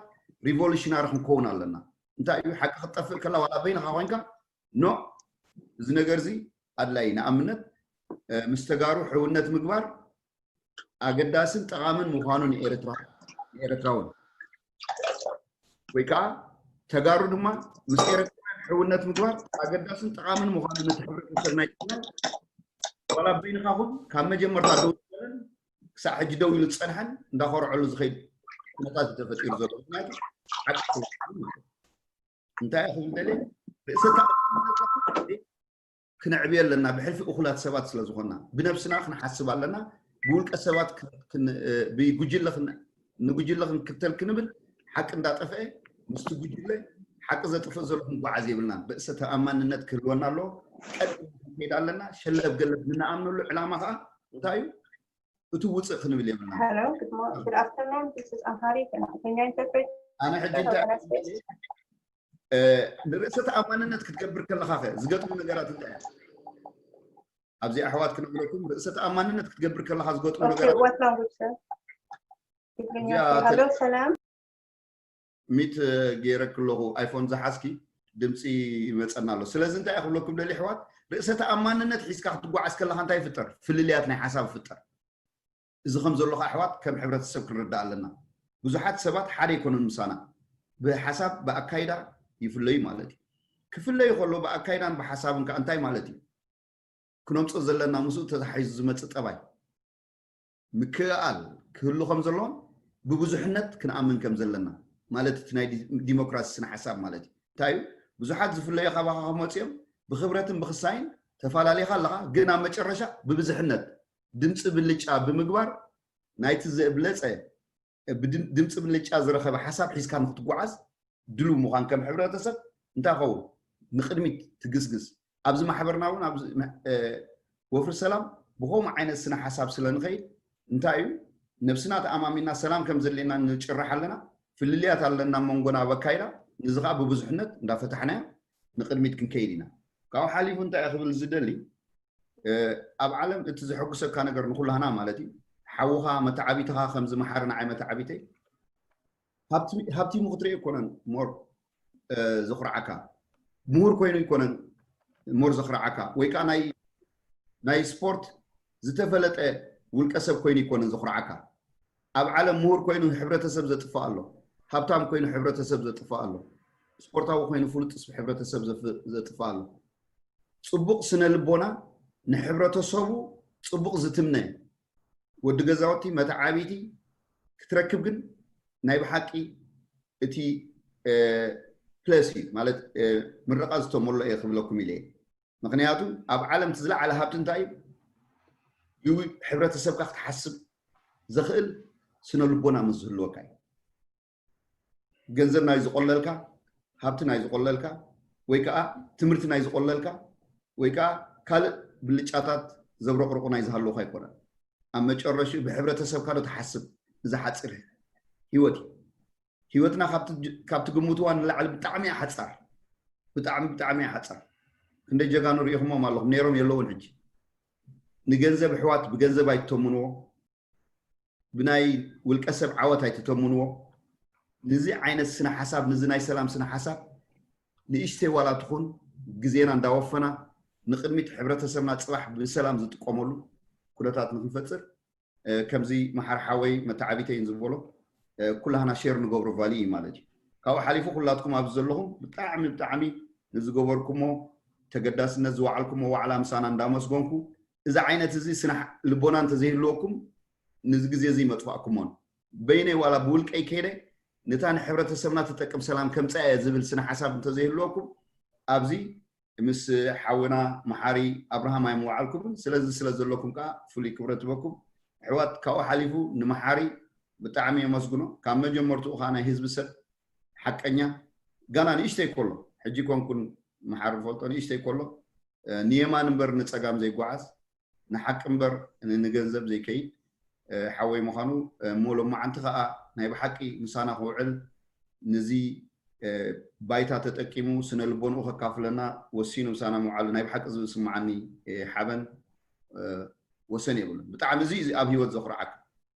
ሪቮሉሽናሪ ክንከውን ኣለና። እንታይ እዩ ሓቂ ክትጠፍእ ከላ ዋላ በይንኻ ኮይንካ ኖ እዚ ነገር እዚ ኣድላይ ንኣብነት ምስ ተጋሩ ሕውነት ምግባር ኣገዳስን ጠቓምን ምዃኑ ንኤርትራ ንኤርትራውን ወይ ከዓ ተጋሩ ድማ ምስ ኤርትራውያን ሕውነት ምግባር ኣገዳስን ጠቓምን ምዃኑ ነቲ ሕብረተሰብ ናይ ትግራይ ዋላ በይንኻ ኹን ካብ መጀመርታ ደው ዝበለን ክሳዕ ሕጂ ደው ኢሉ ዝፀንሐን እንዳኾርዐሉ ዝኸይድ ኩነታት እዩ ተፈጢሩ ዘሎ። ምክንያቱ ሓቂ ስለዝኾነ ማለት እዩ። እንታይ ኢኹም ደልየ ርእሰ ተኣማንነትና ክነዕብዮ ኣለና። ብሕልፊ እኹላት ሰባት ስለ ዝኾንና ብነብስና ክንሓስብ ኣለና። ብውልቀ ሰባት ብጉጅለ ንጉጅለ ክንክተል ክንብል ሓቂ እንዳጠፍአ ምስቲ ጉጅለ ሓቂ ዘጥፍእ ዘሎ ክንጓዓዝ የብልናን። ርእሰ ተኣማንነት ክህልወና ኣለዎ። ቀጥ ክንከይድ ኣለና። ሸለብ ገለብ ንንኣምነሉ ዕላማ ከዓ እንታይ እዩ እቲ ውፅእ ክንብል የብልና። Hello, good morning, good afternoon. This is Amharic and Kenyan interpret. ኣነ ሕጂ እንታይ ንርእሰ ተኣማንነት ክትገብር ከለኻ ከ ዝገጥሙ ነገራት እንታይ እዮም? ኣብዚ ኣሕዋት ክነግረኩም ርእሰ ተኣማንነት ክትገብር ከለኻ ዝገጥሙ Okay, ነገራት what language, sir? ትግርኛ። እዚኣ Okay, hello, ሰላም። ሚት ገይረ ክለኹ ኣይፎን ዝሓዝኪ ድምፂ ይመፀና ኣሎ። ስለዚ እንታይ ክብለኩም ደሊ ኣሕዋት ርእሰ ተኣማንነት ሒዝካ ክትጓዓዝ ከለካ እንታይ ይፍጠር? ፍልልያት ናይ ሓሳብ ይፍጠር። እዚ ከም ዘሎ ከዓ ኣሕዋት ከም ሕብረተሰብ ክንርዳእ ኣለና። ብዙሓት ሰባት ሓደ ኣይኮኑን ምሳና። ብሓሳብ ብኣካይዳ ይፍለዩ ማለት እዩ። ክፍለዩ ከሎ ብኣካይዳን ብሓሳብን ከኣ እንታይ ማለት እዩ? ክነምፅኦ ዘለና ምስኡ ተታሒዙ ዝመፅእ ጠባይ ምክእኣል ክህሉ ከም ዘለዎን ብብዙሕነት ክንኣምን ከም ዘለና ማለት እቲ ናይ ዲ- ዲሞክራሲ ስነ ሓሳብ ማለት እዩ። እንታይ እዩ? ብዙሓት ዝፍለዩ ካባኻ ክመፅኦም ብክብረትን ብክሳይን ተፈላለኻ ኣለኻ፣ ግን ኣብ መጨረሻ ብብዝሕነት ድምፂ ብልጫ ብምግባር ናይቲ ዘብለፀ ብድም- ድምፂ ብልጫ ዝረኸበ ሓሳብ ሒዝካ ንክትጓዓዝ ድሉው ምዃን ከም ሕብረተሰብ እንታይ ኸውን ንቅድሚት ትግስግስ። ኣብዚ ማሕበርና እውን ኣብዚ መ- እ፣ ወፍሪ ሰላም ብኸምኡ ዓይነት ስነ ሓሳብ ስለ ንኸይድ እንታይ እዩ ነብስና ተኣማሚና ሰላም ከም ዘድልየና ንጭራሕ ኣለና። ፍልልያት ኣለና መንጎና ኣብ ኣካይዳ፣ ንዚ ከዓ ብብዙሕነት እንዳፈታሕናዮ ንቅድሚት ክንከይድ ኢና። ካብኡ ሓሊፉ እንታይ ክብል ዝደሊ ኣብ ዓለም እቲ ዘሐጉሰካ ነገር ንኩላህና ማለት እዩ። ሓውኻ መተዓቢትኻ ከምዚ መሓሪ ንዓይ መተዓቢተይ ሃብቲ- ሃብቲሙ ክትርኢ ኣይኮነን ሞር ዘኹርዓካ፣ ምሁር ኮይኑ ኣይኮነን ሞር ዘኹርዓካ፣ ወይ ከዓ ናይ ናይ ስፖርት ዝተፈለጠ ውልቀ ሰብ ኮይኑ ኣይኮነን ዘኹርዓካ። ኣብ ዓለም ምሁር ኮይኑ ሕብረተሰብ ዘጥፍእ ኣሎ፣ ሃብታም ኮይኑ ሕብረተሰብ ዘጥፍእ ኣሎ፣ ስፖርታዊ ኮይኑ ፍሉጥ ህብረተሰብ ዘፍ- ዘጥፍእ ኣሎ። ፅቡቕ ስነ ልቦና ንሕብረተሰቡ ፅቡቕ ዝትምነ ወዲ ገዛውቲ መተዓቢቲ ክትረክብ ግን ናይ ብሓቂ እቲ ፕለስ እዩ ማለት ምርቓ ዝተመሎ እየ ክብለኩም ኢለ እየ። ምክንያቱ ኣብ ዓለም እቲ ዝለዓለ ሃብቲ እንታይ እዩ? ህብረተሰብካ ክትሓስብ ዘኽእል ስነ ልቦና ምስ ዝህልወካ እዩ። ገንዘብ ናይ ዝቆለልካ፣ ሃብቲ ናይ ዝቆለልካ፣ ወይ ከዓ ትምህርቲ ናይ ዝቆለልካ፣ ወይ ከዓ ካልእ ብልጫታት ዘብረቕርቑ ናይ ዝሃለውካ ኣይኮነን። ኣብ መጨረሽኡ ብሕብረተሰብካ ዶ ትሓስብ? እዚ ሓፂር ህይወት እዩ። ህይወትና ካብ ትግምትዋ ንላዕሊ ብጣዕሚ እያ ሓፃር። ብጣዕሚ ብጣዕሚ እያ ሓፃር። ክንደይ ጀጋኑ ርኢኹሞም ኣለኹም፣ ነይሮም የለውን ሕጂ። ንገንዘብ ኣሕዋት ብገንዘብ ኣይትተምንዎ፣ ብናይ ውልቀ ሰብ ዓወት ኣይትተምንዎ። ንዚ ዓይነት ስነ ሓሳብ፣ ንዚ ናይ ሰላም ስነ ሓሳብ ንእሽተይ ዋላ ትኹን ግዜና እንዳወፈና ንቅድሚት ሕብረተሰብና ፅባሕ ብሰላም ዝጥቀመሉ ኩነታት ንክንፈጥር ከምዚ መሓር ሓወይ መተዓቢተይን ዝበሎ ኩላህና ሼር ንገብሮ ቫሊ እዩ ማለት እዩ። ካብኡ ሓሊፉ ኩላትኩም ኣብዚ ዘለኹም ብጣዕሚ ብጣዕሚ ንዝገበርኩሞ ተገዳስነት ዝወዓልኩሞ ዋዕላ ምሳና እንዳመስገንኩ እዚ ዓይነት እዚ ስነ ልቦና እንተዘይህልወኩም ንዚ ግዜ እዚ ይመጥፋእኩሞን በይነይ ዋላ ብውልቀይ ከይደ ነታ ንሕብረተሰብና ትጠቅም ሰላም ከምፅኣ እየ ዝብል ስነ ሓሳብ እንተዘይህልወኩም ኣብዚ ምስ ሓውና መሓሪ ኣብርሃም ኣይምወዓልኩምን። ስለዚ ስለ ዘለኩም ከዓ ፍሉይ ክብረት ይበኩም ኣሕዋት። ካብኡ ሓሊፉ ንመሓሪ ብጣዕሚ የመስግኖ። ካብ መጀመርትኡ ከዓ ናይ ህዝቢ ሰብ ሓቀኛ ጋና ንእሽተይ ከሎ ሕጂ ኮንኩን መሓሪ ፈልጦ ንእሽተይ ከሎ ንየማን እምበር ንፀጋም ዘይጓዓዝ ንሓቂ እምበር ንገንዘብ ዘይከይድ ሓወይ ምዃኑ እሞ ሎማዓንቲ ከዓ ናይ ብሓቂ ምሳና ክውዕል ንዚ ባይታ ተጠቂሙ ስነ ልቦንኡ ከካፍለና ወሲኑ ምሳና ምውዓሉ ናይ ብሓቂ ዝስምዓኒ ሓበን ወሰን የብሉን። ብጣዕሚ እዚ ኣብ ህይወት ዘኹርዓካ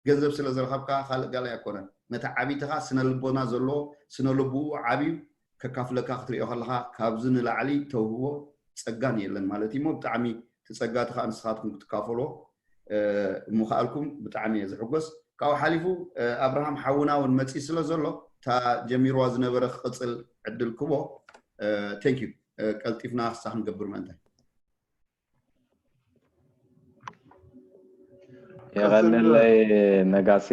ገንዘብ ስለ ዝረኸብካ ካልእ ጋላይ ኣይኮነን። መተዓቢትኻ ስነ ልቦና ዘለዎ ስነ ልብኡ ዓብዩ ከካፍለካ ክትሪኦ ከለኻ ካብዚ ንላዕሊ ተውህቦ ፀጋን የለን ማለት እዩ። እሞ ብጣዕሚ እቲ ፀጋ እቲ ከዓ ንስኻትኩም ክትካፈልዎ ምኽኣልኩም ብጣዕሚ እየ ዝሕጎስ። ካብኡ ሓሊፉ ኣብርሃም ሓውና እውን መፂ ስለ ዘሎ እታ ጀሚርዋ ዝነበረ ክቕፅል ዕድል ክቦ። ቴንክ ዩ። ቀልጢፍና ክሳ ክንገብር ምእንታይ የቐንለይ ነጋሲ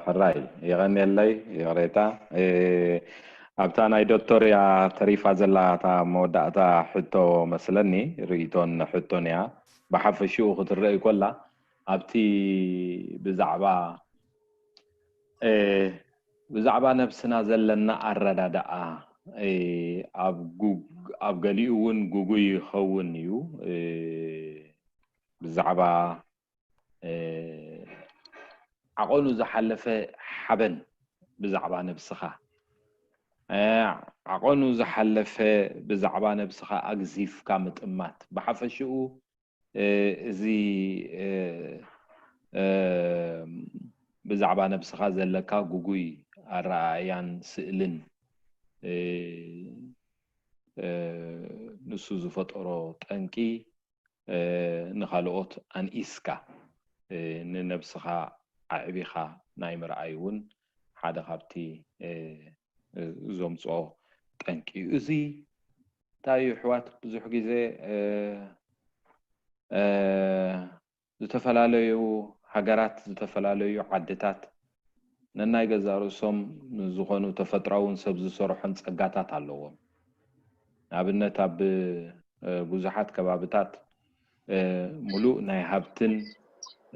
ሕራይ የቐንየለይ ይቕሬታ ኣብታ ናይ ዶክተር እያ ተሪፋ ዘላ እታ መወዳእታ ሕቶ መስለኒ ርእቶን ሕቶን እያ ብሓፈሽኡ ክትረአይ ኮላ ኣብቲ ብዛዕባ ብዛዕባ ነብስና ዘለና ኣረዳድኣ ኣብ ገሊኡ እውን ጉጉይ ይኸውን እዩ ብዛዕባ ዓቐኑ ዝሓለፈ ሓበን ብዛዕባ ነብስኻ ዓቐኑ ዝሓለፈ ብዛዕባ ነብስኻ ኣግዚፍካ ምጥማት ብሓፈሽኡ እዚ ብዛዕባ ነብስኻ ዘለካ ጉጉይ ኣረኣእያን ስእልን ንሱ ዝፈጠሮ ጠንቂ ንኻልኦት ኣንኢስካ ንነብስኻ ኣዕቢኻ ናይ ምርኣይ እውን ሓደ ካብቲ ዘምፅኦ ጠንቂ እዩ። እዚ እንታይ እዩ ኣሕዋት፣ ብዙሕ ግዜ እ፣ እ፣ ዝተፈላለዩ ሃገራት፣ ዝተፈላለዩ ዓድታት ነናይ ገዛእ ርእሶም ዝኾኑ ተፈጥሮኣውን ሰብ ዝሰርሖን ጸጋታት ኣለዎም። ንኣብነት ኣብ እ፣ ብዙሓት ከባብታት እ፣ ሙሉእ ናይ ሃብትን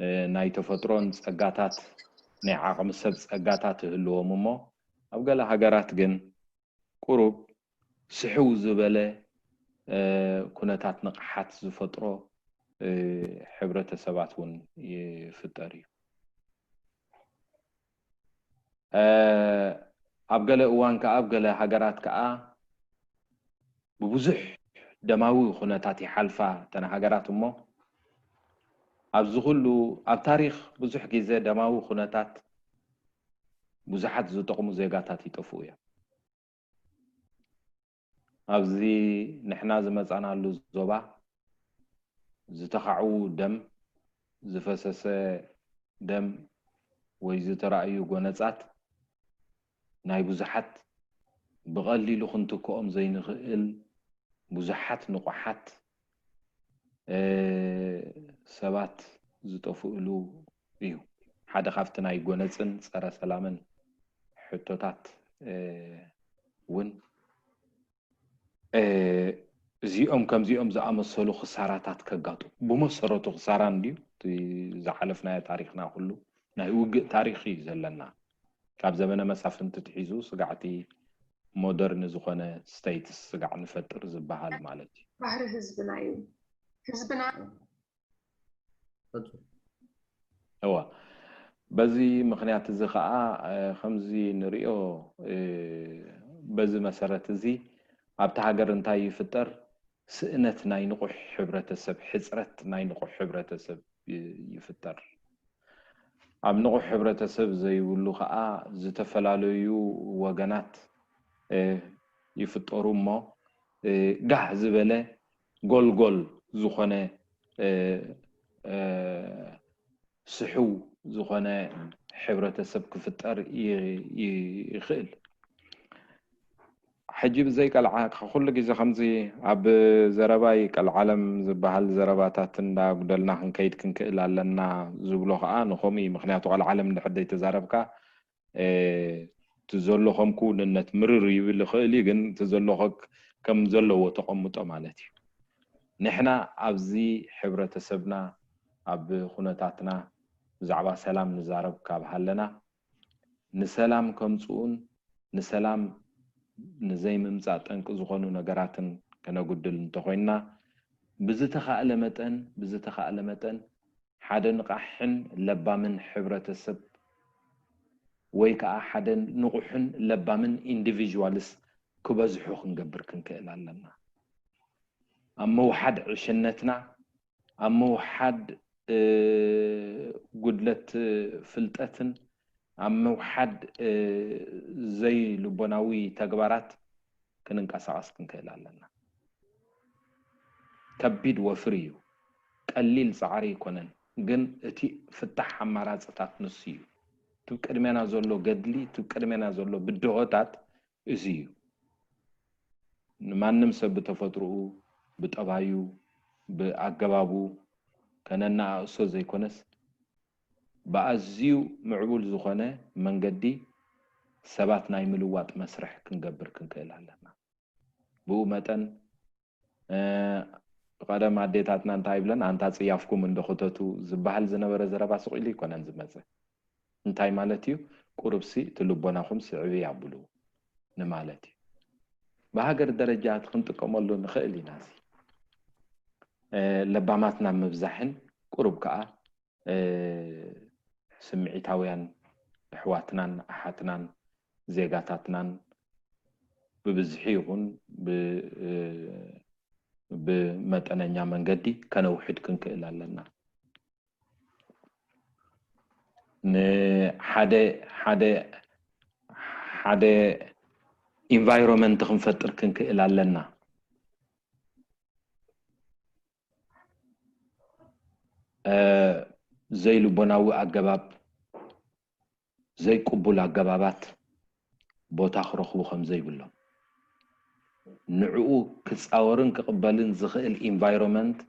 እ፣ ናይ ተፈጥሮን ጸጋታት፣ ናይ ዓቕሚ ሰብ ጸጋታት ይህልዎም እሞ፣ ኣብ ገለ ሃገራት ግን ቁሩብ ስሕው ዝበለ እ፣ ኩነታት ንቕሓት ዝፈጥሮ እ፣ ሕብረተሰባት እውን ይፍጠር እዩ። እ፣ ኣብ ገለ እዋን ከኣ፣ ኣብ ገለ ሃገራት ከኣ ብብዙሕ ደማዊ ኩነታት ይሓልፋ እተን ሃገራት እሞ፣ ኣብዚ ኩሉ ኣብ ታሪኽ ብዙሕ ግዜ ደማዊ ኩነታት ብዙሓት ዝጠቕሙ ዜጋታት ይጠፍኡ እዮም። ኣብዚ ንሕና ዝመጻናሉ ዞባ ዝተኻዕዉ ደም፣ ዝፈሰሰ ደም ወይ ዝተራእዩ ጎነጻት ናይ ብዙሓት ብቐሊሉ ክንትክኦም ዘይንኽእል ብዙሓት ንቑሓት እ፣ ሰባት ዝጠፍእሉ እዩ። ሓደ ካብቲ ናይ ጎነጽን ጸረ ሰላምን ሕቶታት እ፣ እውን እ፣ እዚኦም ከምዚኦም ዝኣመሰሉ ክሳራታት ከጋጡ ብመሰረቱ ክሳራ እንድዩ። እቲ ዝሓለፍናዮ ታሪኽና ኩሉ ናይ ውግእ ታሪኽ እዩ ዘለና። ካብ ዘመነ መሳፍንቲ ትሒዙ ስጋዕቲ ሞደርን ዝኾነ ስቴትስ ስጋዕ ንፈጥር ዝበሃል ማለት እዩ። ባህሪ ህዝብና እዩ። ህዝብና እዋ በዚ ምክንያት እዚ ከዓ እ፣ ከምዚ ንሪኦ እ፣ በዚ መሰረት እዚ ኣብቲ ሃገር እንታይ ይፍጠር? ስእነት ናይ ንቑሕ ሕብረተሰብ፣ ሕፅረት ናይ ንቑሕ ሕብረተሰብ ይ- ይፍጠር። ኣብ ንቑሕ ሕብረተሰብ ዘይብሉ ከዓ ዝተፈላለዩ ወገናት እ፣ ይፍጠሩ እሞ እ፣ ጋህ ዝበለ ጎልጎል ዝኾነ እ፣ እ፣ ስሕው ዝኾነ ሕብረተሰብ ክፍጠር ይ- ይ- ይኽእል። ሕጂ ብዘይ ቀልዓ ኩሉ ግዜ ከምዚ ኣብ ዘረባይ ቀልዓለም ዝበሃል ዘረባታት እንዳጉደልና ክንከይድ ክንክእል ኣለና ዝብሎ ከዓ ንኸምኡ እዩ። ምክንያቱ ቀልዓለም እንድሕር ዘይተዛረብካ እ፣ እቲ ዘሎ ከም ክውንነት ምርር ይብል ይኽእል እዩ፣ ግን እቲ ዘሎ ከ- ከም ዘለዎ ተቐምጦ ማለት እዩ። ንሕና ኣብዚ ሕብረተሰብና ኣብ ኩነታትና ብዛዕባ ሰላም ንዛረብ ካብ ሃለና ንሰላም ከምፅኡን ንሰላም ንዘይምምፃእ ጠንቂ ዝኾኑ ነገራትን ከነጉድል እንተኾይንና ብዝተኻእለ መጠን ብዝተኻእለ መጠን ሓደ ንቓሕን ለባምን ሕብረተሰብ ወይ ከዓ ሓደ ንቑሕን ለባምን ኢንዲቪዥዋልስ ክበዝሑ ክንገብር ክንክእል ኣለና። ኣብ ምውሓድ ዕሽነትና፣ ኣብ ምውሓድ እ፣ ጉድለት ፍልጠትን ኣብ ምውሓድ እ፣ ዘይልቦናዊ ተግባራት ክንንቀሳቐስ ክንክእል ኣለና። ከቢድ ወፍሪ እዩ፣ ቀሊል ፃዕሪ ኣይኮነን፣ ግን እቲ ፍታሕ ኣማራፅታት ንሱ እዩ። እቲ ቅድሜና ዘሎ ገድሊ፣ እቲ ቅድሜና ዘሎ ብድሆታት እዚ እዩ። ንማንም ሰብ ብተፈጥሮኡ፣ ብጠባዩ፣ ብኣገባቡ ከነነኣእሶ ዘይኮነስ ብኣዝዩ ምዕቡል ዝኾነ መንገዲ ሰባት ናይ ምልዋጥ መስርሕ ክንገብር ክንክእል ኣለና። ብኡ መጠን እ፣ ቀደም ኣዴታትና እንታይ ይብለን፣ ኣንታ ጽያፍኩም እንዶ ክተቱ ዝበሃል ዝነበረ ዘረባ ስቕ ኢሉ ኣይኮነን ዝመጽእ። እንታይ ማለት እዩ? ቁሩብሲ እቲ ልቦናኹም ስዕቢ ኣብሉ ንማለት እዩ። ብሃገር ደረጃ እቲ ክንጥቀመሉ ንኽእል ኢና። እዚ እ፣ ለባማት ናብ ምብዛሕን ቁሩብ ከኣ እ፣ ስምዒታውያን ኣሕዋትናን ኣሓትናን ዜጋታትናን ብብዝሒ ይኹን ብ- እ፣ ብመጠነኛ መንገዲ ከነውሕድ ክንክእል ኣለና። ንሓደ ሓደ ሓደ ኢንቫይሮመንት ክንፈጥር ክንክእል ኣለና። እ፣ ዘይልቦናዊ ኣገባብ ዘይቅቡል ኣገባባት ቦታ ክረኽቡ ከም ዘይብሎም ንዕኡ ክፃወርን ክቕበልን ዝኽእል ኢንቫይሮንመንት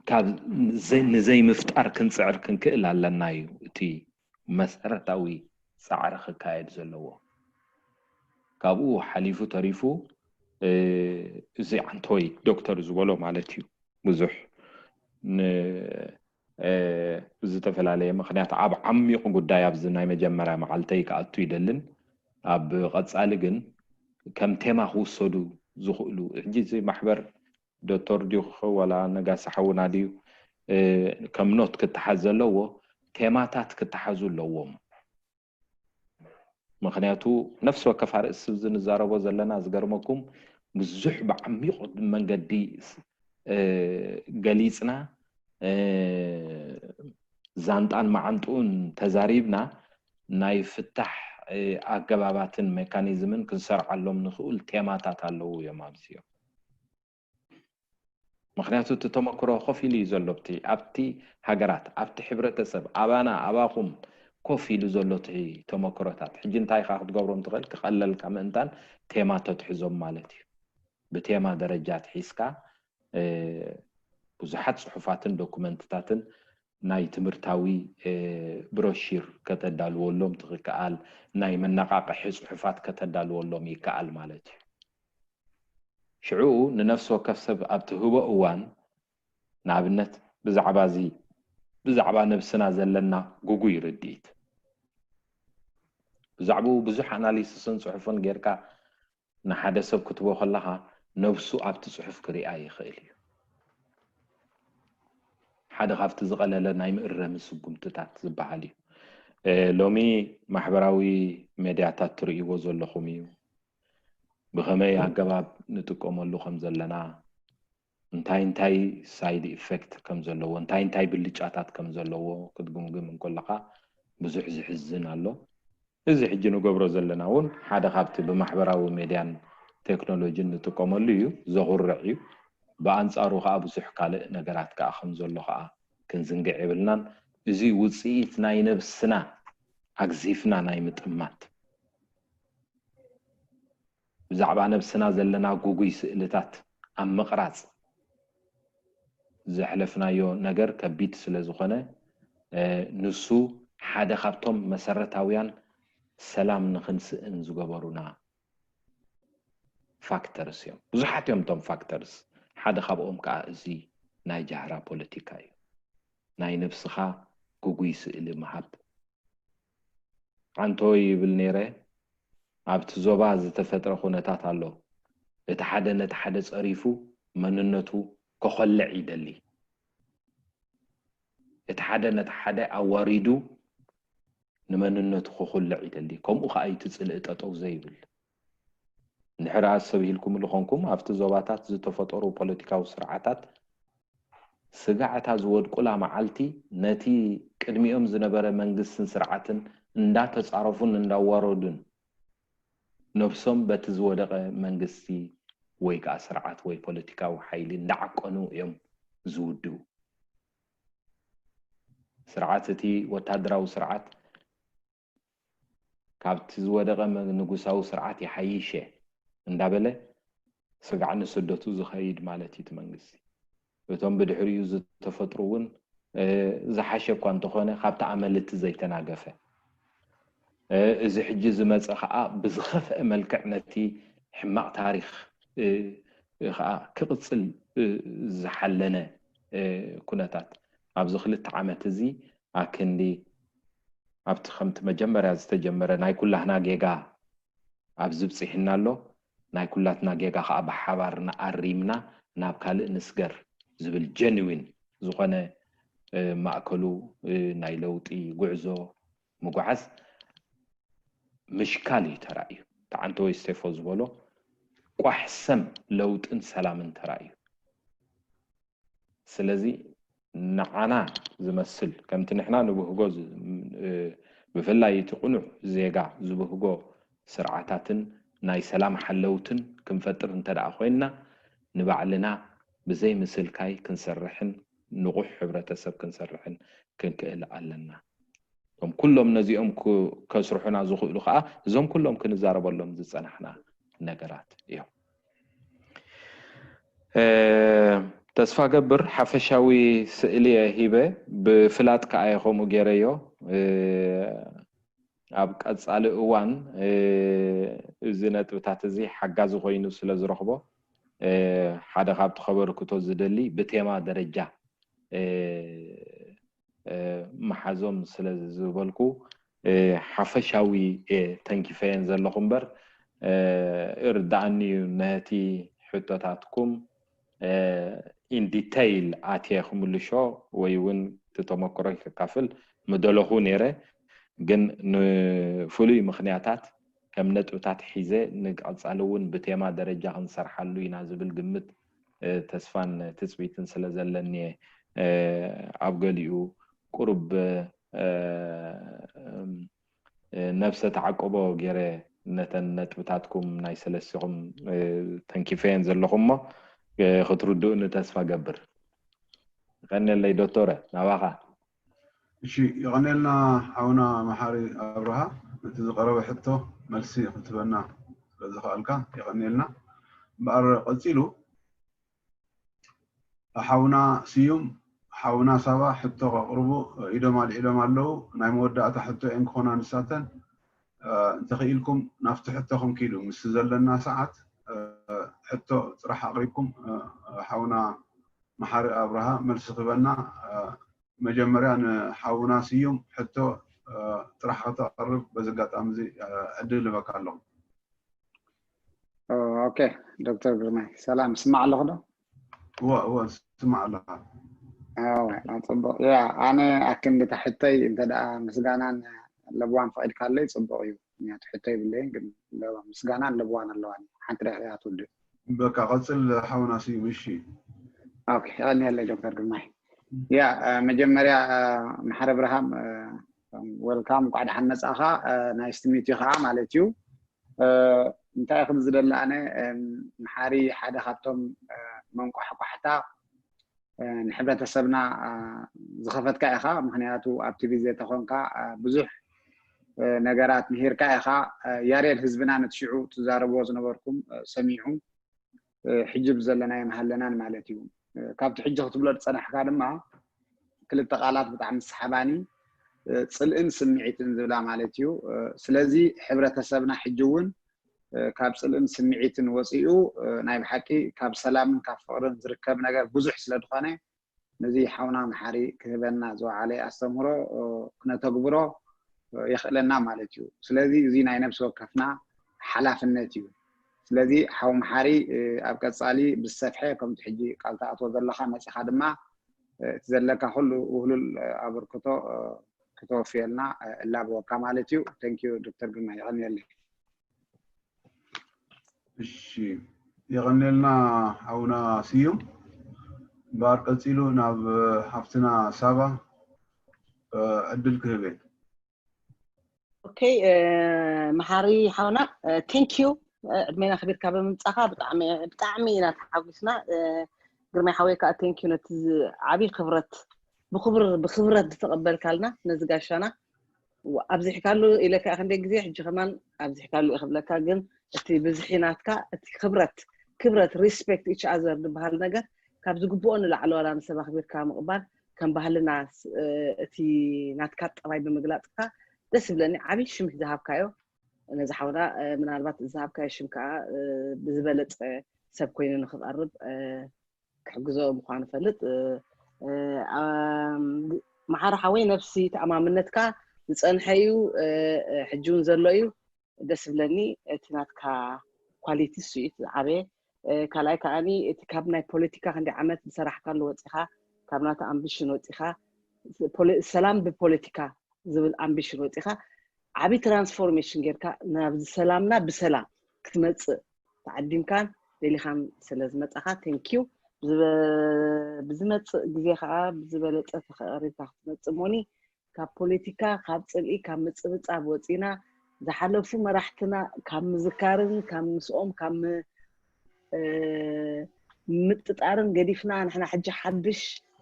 ካብ ንዘይምፍጣር ክንፅዕር ክንክእል ኣለና እዩ እቲ መሰረታዊ ፃዕሪ ክካየድ ዘለዎ። ካብኡ ሓሊፉ ተሪፉ እዚ ኣንቶይ ዶክተር ዝበሎ ማለት እዩ ብዙሕ ብዝተፈላለየ ምክንያት ኣብ ዓሚቕ ጉዳይ ኣብዚ ናይ መጀመርያ መዓልተይ ክኣቱ ይደልን። ኣብ ቀፃሊ ግን ከም ቴማ ክውሰዱ ዝኽእሉ ሕጂ እዚ ማሕበር ዶክተር ድዩ ክኸውን ዋላ ነጋሲ ሓውና ድዩ ከም ኖት ክተሓዝ ዘለዎ ቴማታት ክተሓዙ ኣለዎም። ምክንያቱ ነፍሲ ወከፍ ኣርእስቲ እዚ ንዛረቦ ዘለና ዝገርመኩም ብዙሕ ብዓሚቕ መንገዲ ገሊፅና ዛንጣን መዓንጥኡን ተዛሪብና ናይ ፍታሕ ኣገባባትን ሜካኒዝምን ክንሰርዓሎም ንኽእል ቴማታት ኣለዉ እዮም ኣብዚኦም። ምክንያቱ እቲ ተመክሮ ኮፍ ኢሉ እዩ ዘሎ ኣብቲ ኣብቲ ሃገራት ኣብቲ ሕብረተሰብ ኣባና ኣባኹም ኮፍ ኢሉ ዘሎ እቲ ተመክሮታት ሕጂ እንታይ ኢኻ ክትገብሮም ትኽእል ክቐለልካ ምእንታን ቴማ ተትሕዞም ማለት እዩ። ብቴማ ደረጃ ትሒዝካ ብዙሓት ፅሑፋትን ዶኩመንትታትን ናይ ትምህርታዊ ብሮሺር ከተዳልወሎም ትኽክኣል ናይ መነቃቅሒ ፅሑፋት ከተዳልወሎም ይከኣል ማለት እዩ። ሽዑ ንነፍሲ ወከፍ ሰብ ኣብ ትህቦ እዋን ንኣብነት ብዛዕባ እዚ ብዛዕባ ነብስና ዘለና ጉጉይ ርድኢት ብዛዕባኡ ብዙሕ ኣናሊስስን ፅሑፍን ጌርካ ንሓደ ሰብ ክትቦ ከለኻ ነብሱ ኣብቲ ፅሑፍ ክሪኣ ይኽእል እዩ። ሓደ ካብቲ ዝቐለለ ናይ ምእረሚ ስጉምትታት ዝበሃል እዩ። ሎሚ ማሕበራዊ ሜድያታት ትርእይዎ ዘለኹም እዩ። ብኸመይ ኣገባብ ንጥቀመሉ ከም ዘለና እንታይ እንታይ ሳይድ ኢፌክት ከም ዘለዎ እንታይ እንታይ ብልጫታት ከም ዘለዎ ክትግምግም እንከለካ ብዙሕ ዝሕዝን ኣሎ። እዚ ሕጂ ንገብሮ ዘለና እውን ሓደ ካብቲ ብማሕበራዊ ሜድያን ቴክኖሎጂን ንጥቀመሉ እዩ፣ ዘኹርዕ እዩ። ብኣንፃሩ ከዓ ብዙሕ ካልእ ነገራት ከዓ ከም ዘሎ ከዓ ክንዝንግዕ የብልናን። እዚ ውፅኢት ናይ ነብስና ኣግዚፍና ናይ ምጥማት ብዛዕባ ነብስና ዘለና ጉጉይ ስእልታት ኣብ ምቕራፅ ዘሕለፍናዮ ነገር ከቢድ ስለ ዝኾነ ንሱ ሓደ ካብቶም መሰረታውያን ሰላም ንኽንስእን ዝገበሩና ፋክተርስ እዮም። ብዙሓት እዮም እቶም ፋክተርስ። ሓደ ካብኦም ከዓ እዚ ናይ ጃህራ ፖለቲካ እዩ። ናይ ነብስኻ ጉጉይ ስእሊ ምሃብ። ዓንቶ ይብል ነይረ፣ ኣብቲ ዞባ ዝተፈጥረ ኩነታት ኣሎ። እቲ ሓደ ነቲ ሓደ ጸሪፉ መንነቱ ከኾልዕ ይደሊ። እቲ ሓደ ነቲ ሓደ ኣዋሪዱ ንመንነቱ ከኹልዕ ይደሊ። ከምኡ ከኣ እዩ እቲ ጽልኢ ጠጠው ዘይብል። እንድሕር ኣሰብሂልኩምሉ ኾንኩም ኣብቲ ዞባታት ዝተፈጠሩ ፖለቲካዊ ስርዓታት ስጋዕ እታ ዝወድቁላ መዓልቲ ነቲ ቅድሚኦም ዝነበረ መንግስትን ስርዓትን እንዳተጻረፉን እንዳዋረዱን ነብሶም በቲ ዝወደቐ መንግስቲ ወይ ከዓ ስርዓት ወይ ፖለቲካዊ ሓይሊ እንዳዓቀኑ እዮም ዝውድኡ። ስርዓት እቲ ወታደራዊ ስርዓት ካብቲ ዝወደቐ ንጉሳዊ ስርዓት ይሓይሽ እየ እንዳበለ ስጋዕ ንስደቱ ዝኸይድ ማለት እዩ እቲ መንግስቲ። እቶም ብድሕሪኡ ዝተፈጥሩ እውን ዝሓሸ እኳ እንተኾነ ካብቲ ኣመልቲ ዘይተናገፈ እዚ ሕጂ ዝመፀ ከዓ ብዝኸፍአ መልክዕ ነቲ ሕማቕ ታሪክ ከዓ ክቕፅል ዝሓለነ ኩነታት ኣብዚ ክልተ ዓመት እዚ ኣክንዲ ኣብቲ ከምቲ መጀመርያ ዝተጀመረ ናይ ኩላህና ጌጋ ኣብዚ ብፂሕና ኣሎ ናይ ኩላትና ጌጋ ከዓ ብሓባር ንኣሪምና ናብ ካልእ ንስገር ዝብል ጀንዊን ዝኾነ ማእከሉ ናይ ለውጢ ጉዕዞ ምጉዓዝ ምሽካል እዩ ተራእዩ። ተዓንተወይ ስቴፎ ዝበሎ ቋሕሰም ለውጥን ሰላምን ተራእዩ። ስለዚ ንዓና ዝመስል ከምቲ ንሕና ንብህጎ ብፍላይ እቲ ቁኑዕ ዜጋ ዝብህጎ ስርዓታትን ናይ ሰላም ሓለውትን ክንፈጥር እንተ ደኣ ኮይንና ንባዕልና ብዘይ ምስልካይ ክንሰርሕን ንቑሕ ሕብረተሰብ ክንሰርሕን ክንክእል ኣለና። እቶም ኩሎም ነዚኦም ከስርሑና ዝኽእሉ ከዓ እዞም ኩሎም ክንዛረበሎም ዝፀናሕና ነገራት እዮም። ተስፋ ገብር ሓፈሻዊ ስእሊ እየ ሂበ፣ ብፍላጥ ከዓ እየ ከምኡ ገይረዮ። ኣብ ቀፃሊ እዋን እዚ ነጥብታት እዚ ሓጋዚ ኮይኑ ስለ ዝረኽቦ ሓደ ካብቲ ከበርክቶ ዝደሊ ብቴማ ደረጃ መሓዞም ስለ ዝበልኩ ሓፈሻዊ ተንኪፈየን ዘለኹ እምበር እርዳኣኒ እዩ ነቲ ሕቶታትኩም in detail ኣትየ ክምልሾ ወይ እውን እቲ ተመክሮ ከካፍል ምደለኹ ነይረ። ግን ንፍሉይ ምኽንያታት ከም ነጥብታት ሒዘ ንቀፃሊ እውን ብቴማ ደረጃ ክንሰርሓሉ ኢና ዝብል ግምት ተስፋን ትፅቢትን ስለ ዘለኒ እየ ኣብ ገሊኡ ቁሩብ ነብሰ ተዓቅቦ ገይረ ነተን ነጥብታትኩም ናይ ሰለስቲኹም ተንኪፈየን ዘለኹ እሞ ክትርድኡኒ ተስፋ ገብር። ይቐንየለይ ዶክተረ፣ ናባኻ። እሺ፣ ይቐንየልና ሓውና መሓሪ ኣብርሃ፣ እቲ ዝቐረበ ሕቶ መልሲ ክትበና ስለዝኸኣልካ ይቐንየልና። እምበኣር ቀፂሉ ሓውና ስዩም፣ ሓውና ሳባ ሕቶ ከቕርቡ ኢዶም ኣልዒሎም ኣለዉ። ናይ መወዳእታ ሕቶ እየን ክኾና ንሳተን። እንተኽኢልኩም ናብቲ ሕቶኹም ኪዱ፣ ምስ ዘለና ሰዓት ሕቶ ጥራሕ ኣቕሪብኩም ሓውና መሓሪ ኣብርሃ መልሲ ክበና መጀመርያ ንሓውና ስዩም ሕቶ ጥራሕ ከተቕርብ በዚ ኣጋጣሚ እዚ ዕድል እበካ ኣለኹ። ኦኬ ዶክተር ግርማይ ሰላም ስማዕ ኣለኹ ዶ? እወ እወ ስማዕ ኣለኻ። ጽቡቅ ያ ኣነ ኣክንዲ ታሕተይ እንተ ደኣ ምስጋናን ለብዋን ፈቂድካለይ ጽቡቅ እዩ። ምክንያቱ ሕቶ ይብለይን ግን ምስጋናን ለብዋን ኣለዋኒ ሓንቲ ደቂቃ ትውድእ። በቃ ቀጽል ሓውና ስዩም እሺ። ኦኬ ይቀንየለይ ዶክተር ግርማይ። ያ መጀመርያ መሓሪ ኣብርሃም ወልካም እንኳዕ ደሓን መጻእኻ። ናይስ ቱ ሚት ዩ ከዓ ማለት እዩ። እንታይ ክብል ዝደሊ ኣነ መሓሪ ሓደ ካብቶም መንቋሕቋሕታ ንሕብረተሰብና ዝኸፈትካ ኢኻ። ምክንያቱ ኣብ ቲቪ ዘይተኾንካ ብዙሕ ነገራት ምሂርካ ኢኻ። ያሬድ ህዝብና ነቲ ሽዑ ትዛረብዎ ዝነበርኩም ሰሚዑ ሕጂ ብዘለናዮ መሃለናን ማለት እዩ። ካብቲ ሕጂ ክትብሎ ዝፀናሕካ ድማ ክልተ ቃላት ብጣዕሚ ዝሰሓባኒ ፅልእን ስምዒትን ዝብላ ማለት እዩ። ስለዚ ሕብረተሰብና ሕጂ እውን ካብ ፅልእን ስምዒትን ወፂኡ ናይ ብሓቂ ካብ ሰላምን ካብ ፍቅርን ዝርከብ ነገር ብዙሕ ስለ ዝኾነ ነዚ ሓውና መሓሪ ክህበና ዝወዓለ ኣስተምህሮ ክነተግብሮ የኽእለና ማለት እዩ። ስለዚ እዚ ናይ ነብሲ ወከፍና ሓላፍነት እዩ። ስለዚ ሓው መሓሪ ኣብ ቀፃሊ ብዝሰፍሐ ከምቲ ሕጂ ቃል ትኣትዎ ዘለኻ መፂኻ ድማ እቲ ዘለካ ኩሉ ውህሉል ኣበርክቶ ክተወፍየልና እላበወካ ማለት እዩ። Thank you ዶክተር ግርማ የቐንየለይ። እሺ የቐንየልና ሓውና ስዩም። እምበኣር ቀፂሉ ናብ ሓፍትና ሳባ ዕድል ክህብ እየ። ኦኬ መሓሪ ሓውና thank you ዕድሜና ኣኽቢርካ ብምምፃኻ ብጣዕሚ ብጣዕሚ ኢና ተሓጒስና። ግርማይ ሓወይ ከዓ thank you ነቲ ዓብዪ ክብረት ብክብር ብክብረት ዝተቐበልካልና ነዚ ጋሻና ኣብዚሕካሉ ኢለካ ክንደይ ግዜ ሕጂ ከማን ኣብዚሕካሉ እየ ክብለካ ግን እቲ ብዝሒ ናትካ እቲ ክብረት ክብረት respect each other ዝበሃል ነገር ካብ ዝግብኦ ንላዕሊ ዋላ ንሰብ ኣኽቢርካ ምቕባል ከም ባህልና እቲ ናትካ ጠባይ ብምግላፅካ ደስ ይብለኒ። ዓብዪ ሽም ዝሃብካዮ ነዚ ሓውና ምናልባት ዝሃብካዮ ሽም ከዓ ብዝበለፀ ሰብ ኮይኑ ንክቐርብ ክሕግዞ ምኳኑ ፈልጥ። መሓሪ ሓወይ ነብሲ ተኣማምነትካ ዝፀንሐ እዩ፣ ሕጂ እውን ዘሎ እዩ። ደስ ዝብለኒ እቲ ናትካ quality እሱ እዩ እቲ ዝዓበየ። ካልኣይ ከዓኒ እቲ ካብ ናይ ፖለቲካ ክንደይ ዓመት ዝሰራሕካሉ ወፂኻ ካብ ናቱ ኣምቢሽን ወፂኻ ሰላም ብፖለቲካ ዝብል ኣምቢሽን ወፂኻ ዓብዪ transformation ጌርካ ናብዚ ሰላምና ብሰላም ክትመፅእ ተዓዲምካን ደሊኻን ስለ ዝመፃኻ thank you። ብዝመፅእ ግዜ ከዓ ብዝበለፀ ተቐሪብካ ክትመፅእ እሞኒ ካብ ፖለቲካ ካብ ፅልኢ ካብ ምፅብፃብ ወፂና ዝሓለፉ መራሕትና ካብ ምዝካርን ካብ ምስኦም ካብ ምጥጣርን ገዲፍና ንሕና ሕጂ ሓድሽ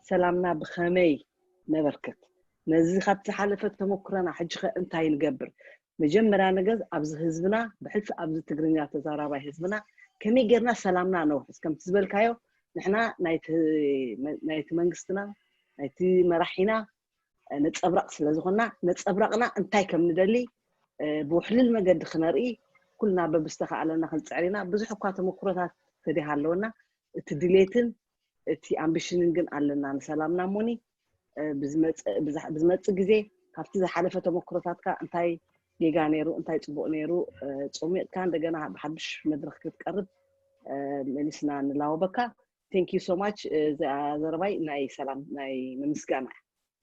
ሰላምና ብኸመይ ነበርክት ነዚ ካብ ዝሓለፈ ተመኩረና ሕጂ ከ እንታይ ንገብር? መጀመርያ ነገር ኣብዚ ህዝብና፣ ብሕልፊ ኣብዚ ትግርኛ ተዛራባይ ህዝብና፣ ከመይ ጌርና ሰላምና ነውሕስ? ከምቲ ዝበልካዮ፣ ንሕና ናይቲ ናይቲ መንግስትና፣ ናይቲ መራሒና ነጸብራቕ ስለ ዝኾንና፣ ነጸብራቕና እንታይ ከም ንደሊ ብውሕልል መገዲ ክነርኢ ኩልና በብዝተኻእለና ክንጽዕር ኢና። ብዙሕ እኳ ተመኩሮታት ተዲሃለወና፣ እቲ ድሌትን እቲ ኣምቢሽንን ግን ኣለና። ንሰላምና እሞኒ ብዝመጽእ ግዜ ካብቲ ዝሓለፈ ተመክሮታትካ እንታይ ጌጋ ነይሩ፣ እንታይ ጽቡቕ ነይሩ፣ ጾሚቕካ እንደገና ብሓድሽ መድረኽ ክትቀርብ መሊስና ንላወበካ። Thank you so much። እዚኣ ዘረባይ ናይ ሰላም ናይ ምምስጋና።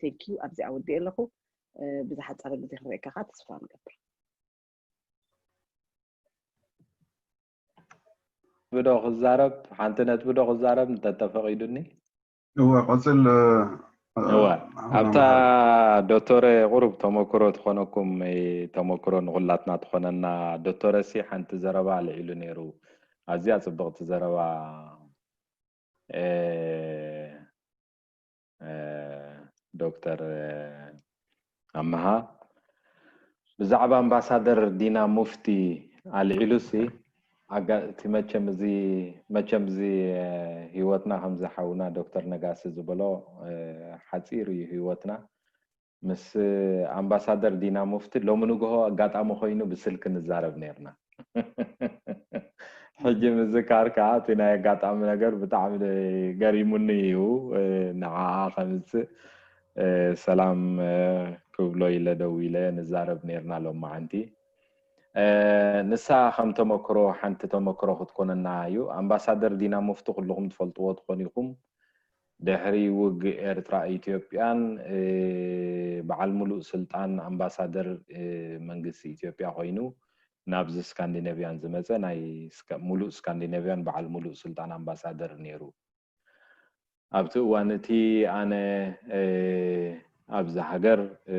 Thank you። ኣብዚኣ ወዲእ ኣለኹ። ብዝሓፀረ ግዜ ክረእካ ከዓ ተስፋ ንገብር። ብዶ ክዛረብ ሓንቲ ነጥቢ ዶ ክዛረብ እንተተፈቒዱኒ? እወ፣ ቀፅል። እወ፣ ኣብታ ዶክተረ ቁሩብ ተመክሮ ትኾነኩም፣ ተመክሮ ንኹላትና ትኾነና። ዶክተረ ሲ ሓንቲ ዘረባ ኣልዒሉ ነይሩ፣ ኣዝያ ፅብቕቲ ዘረባ። ዶክተር ኣመሃ ብዛዕባ ኣምባሳደር ዲና ሙፍቲ ኣልዒሉሲ፣ ኣጋ-፣ እቲ መቸም እዚ፣ መቸም እዚ፣ እ፣ ህይወትና ከምዚ ሓውና ዶክተር ነጋሲ ዝበሎ፣ እ፣ ሓጺር እዩ ህይወትና። ምስ ኣምባሳደር ዲና ሙፍቲ ሎሚ ንግሆ ኣጋጣሚ ኮይኑ ብስልኪ ንዛረብ ነይርና። ሕጂ ምዝካር ከዓ እቲ ናይ ኣጋጣሚ ነገር ብጣዕሚ ገሪሙኒ እዩ። እ፣ ንዓኣ ከምፅእ፣ እ፣ ሰላም፣ እ፣ ክብሎ ኢለ ደው ኢለ ንዛረብ ነይርና ሎማዓንቲ። እ፣ ንሳ ከም ተመክሮ፣ ሓንቲ ተመክሮ ክትኮነና እዩ። ኣምባሳደር ዲና ሙፍቲ ኩልኹም ትፈልጥዎ ትኾን ኢኹም። ድሕሪ ውግእ ኤርትራ ኢትዮጵያን፣ እ፣ በዓል ሙሉእ ስልጣን ኣምባሳደር፣ እ፣ መንግስቲ ኢትዮጵያ ኮይኑ ናብዚ ስካንዲኔቭያን ዝመጸ ናይ ስካ-፣ ሙሉእ ስካንዲኔቭያን በዓል ሙሉእ ስልጣን ኣምባሳደር ነይሩ። ኣብቲ እዋን እቲ ኣነ፣ እ፣ ኣብዚ ሃገር፣ እ፣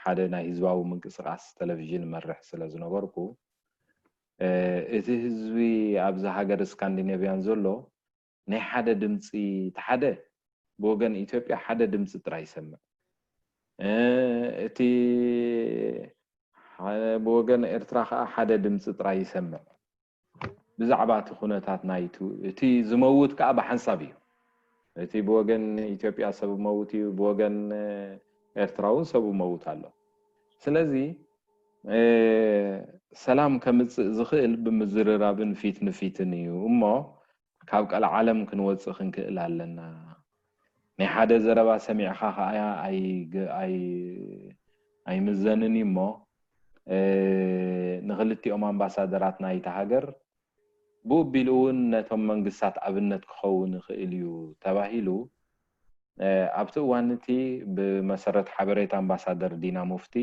ሓደ ናይ ህዝባዊ ምንቅስቃስ ቴሌቪዥን መርሕ ስለ ዝነበርኩ፣ እ፣ እቲ ህዝቢ ኣብዚ ሃገር ስካንዲኔቭያን ዘሎ ናይ ሓደ ድምፂ፣ እቲ ሓደ ብወገን ኢትዮጵያ ሓደ ድምፂ ጥራይ ይሰምዕ። እ፣ እቲ ሐ-፣ ብወገን ኤርትራ ከዓ ሓደ ድምፂ ጥራይ ይሰምዕ። ብዛዕባ እቲ ኩነታት ናይቲ፣ እቲ ዝመውት ከዓ ብሓንሳብ እዩ። እቲ ብወገን ኢትዮጵያ ሰብ መውት እዩ፣ ብወገን ኤርትራ እውን ሰብ መውት ኣሎ። ስለዚ፣ እ፣ ሰላም ከምፅእ ዝኽእል ብምዝርራብን ፊት ንፊትን እዩ እሞ፣ ካብ ቀልዓለም ክንወፅእ ክንክእል ኣለና። ናይ ሓደ ዘረባ ሰሚዕኻ ኸዓ ኣይ-፣ ኣይ-፣ ኣይምዘንን እዩ እሞ፣ እ፣ ንክልቲኦም ኣምባሳደራት ናይታ ሃገር ብኡ ኣቢሉ እውን ነቶም መንግስታት ኣብነት ክኸውን ይኽእል እዩ ተባሂሉ። እ፣ ኣብቲ እዋን እቲ ብመሰረት ሓበሬታ ኣምባሳደር ዲና ሙፍቲ፣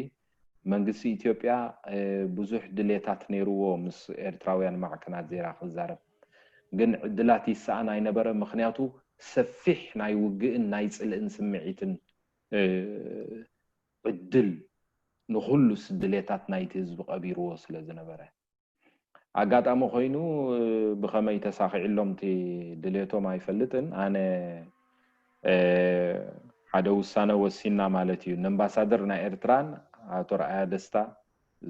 መንግስቲ ኢትዮጵያ፣ እ፣ ብዙሕ ድሌታት ነይርዎ ምስ ኤርትራውያን ማዕከናት ዜና ክዛረብ። ግን ዕድላት ይሰኣን ኣይነበረ፣ ምኽንያቱ ሰፊሕ ናይ ውግእን ናይ ጽልእን ስምዒትን፣ እ፣ ዕድል ንኹሉስ ድሌታት ናይቲ ህዝቢ ቀቢርዎ ስለ ዝነበረ። ኣጋጣሚ ኮይኑ፣ እ፣ ብኸመይ ተሳኺዕሎም እቲ ድሌቶም ኣይፈልጥን። ኣነ፣ እ፣ ሓደ ውሳነ ወሲና ማለት እዩ። ንኣምባሳደር ናይ ኤርትራን ኣቶ ረኣያ ደስታ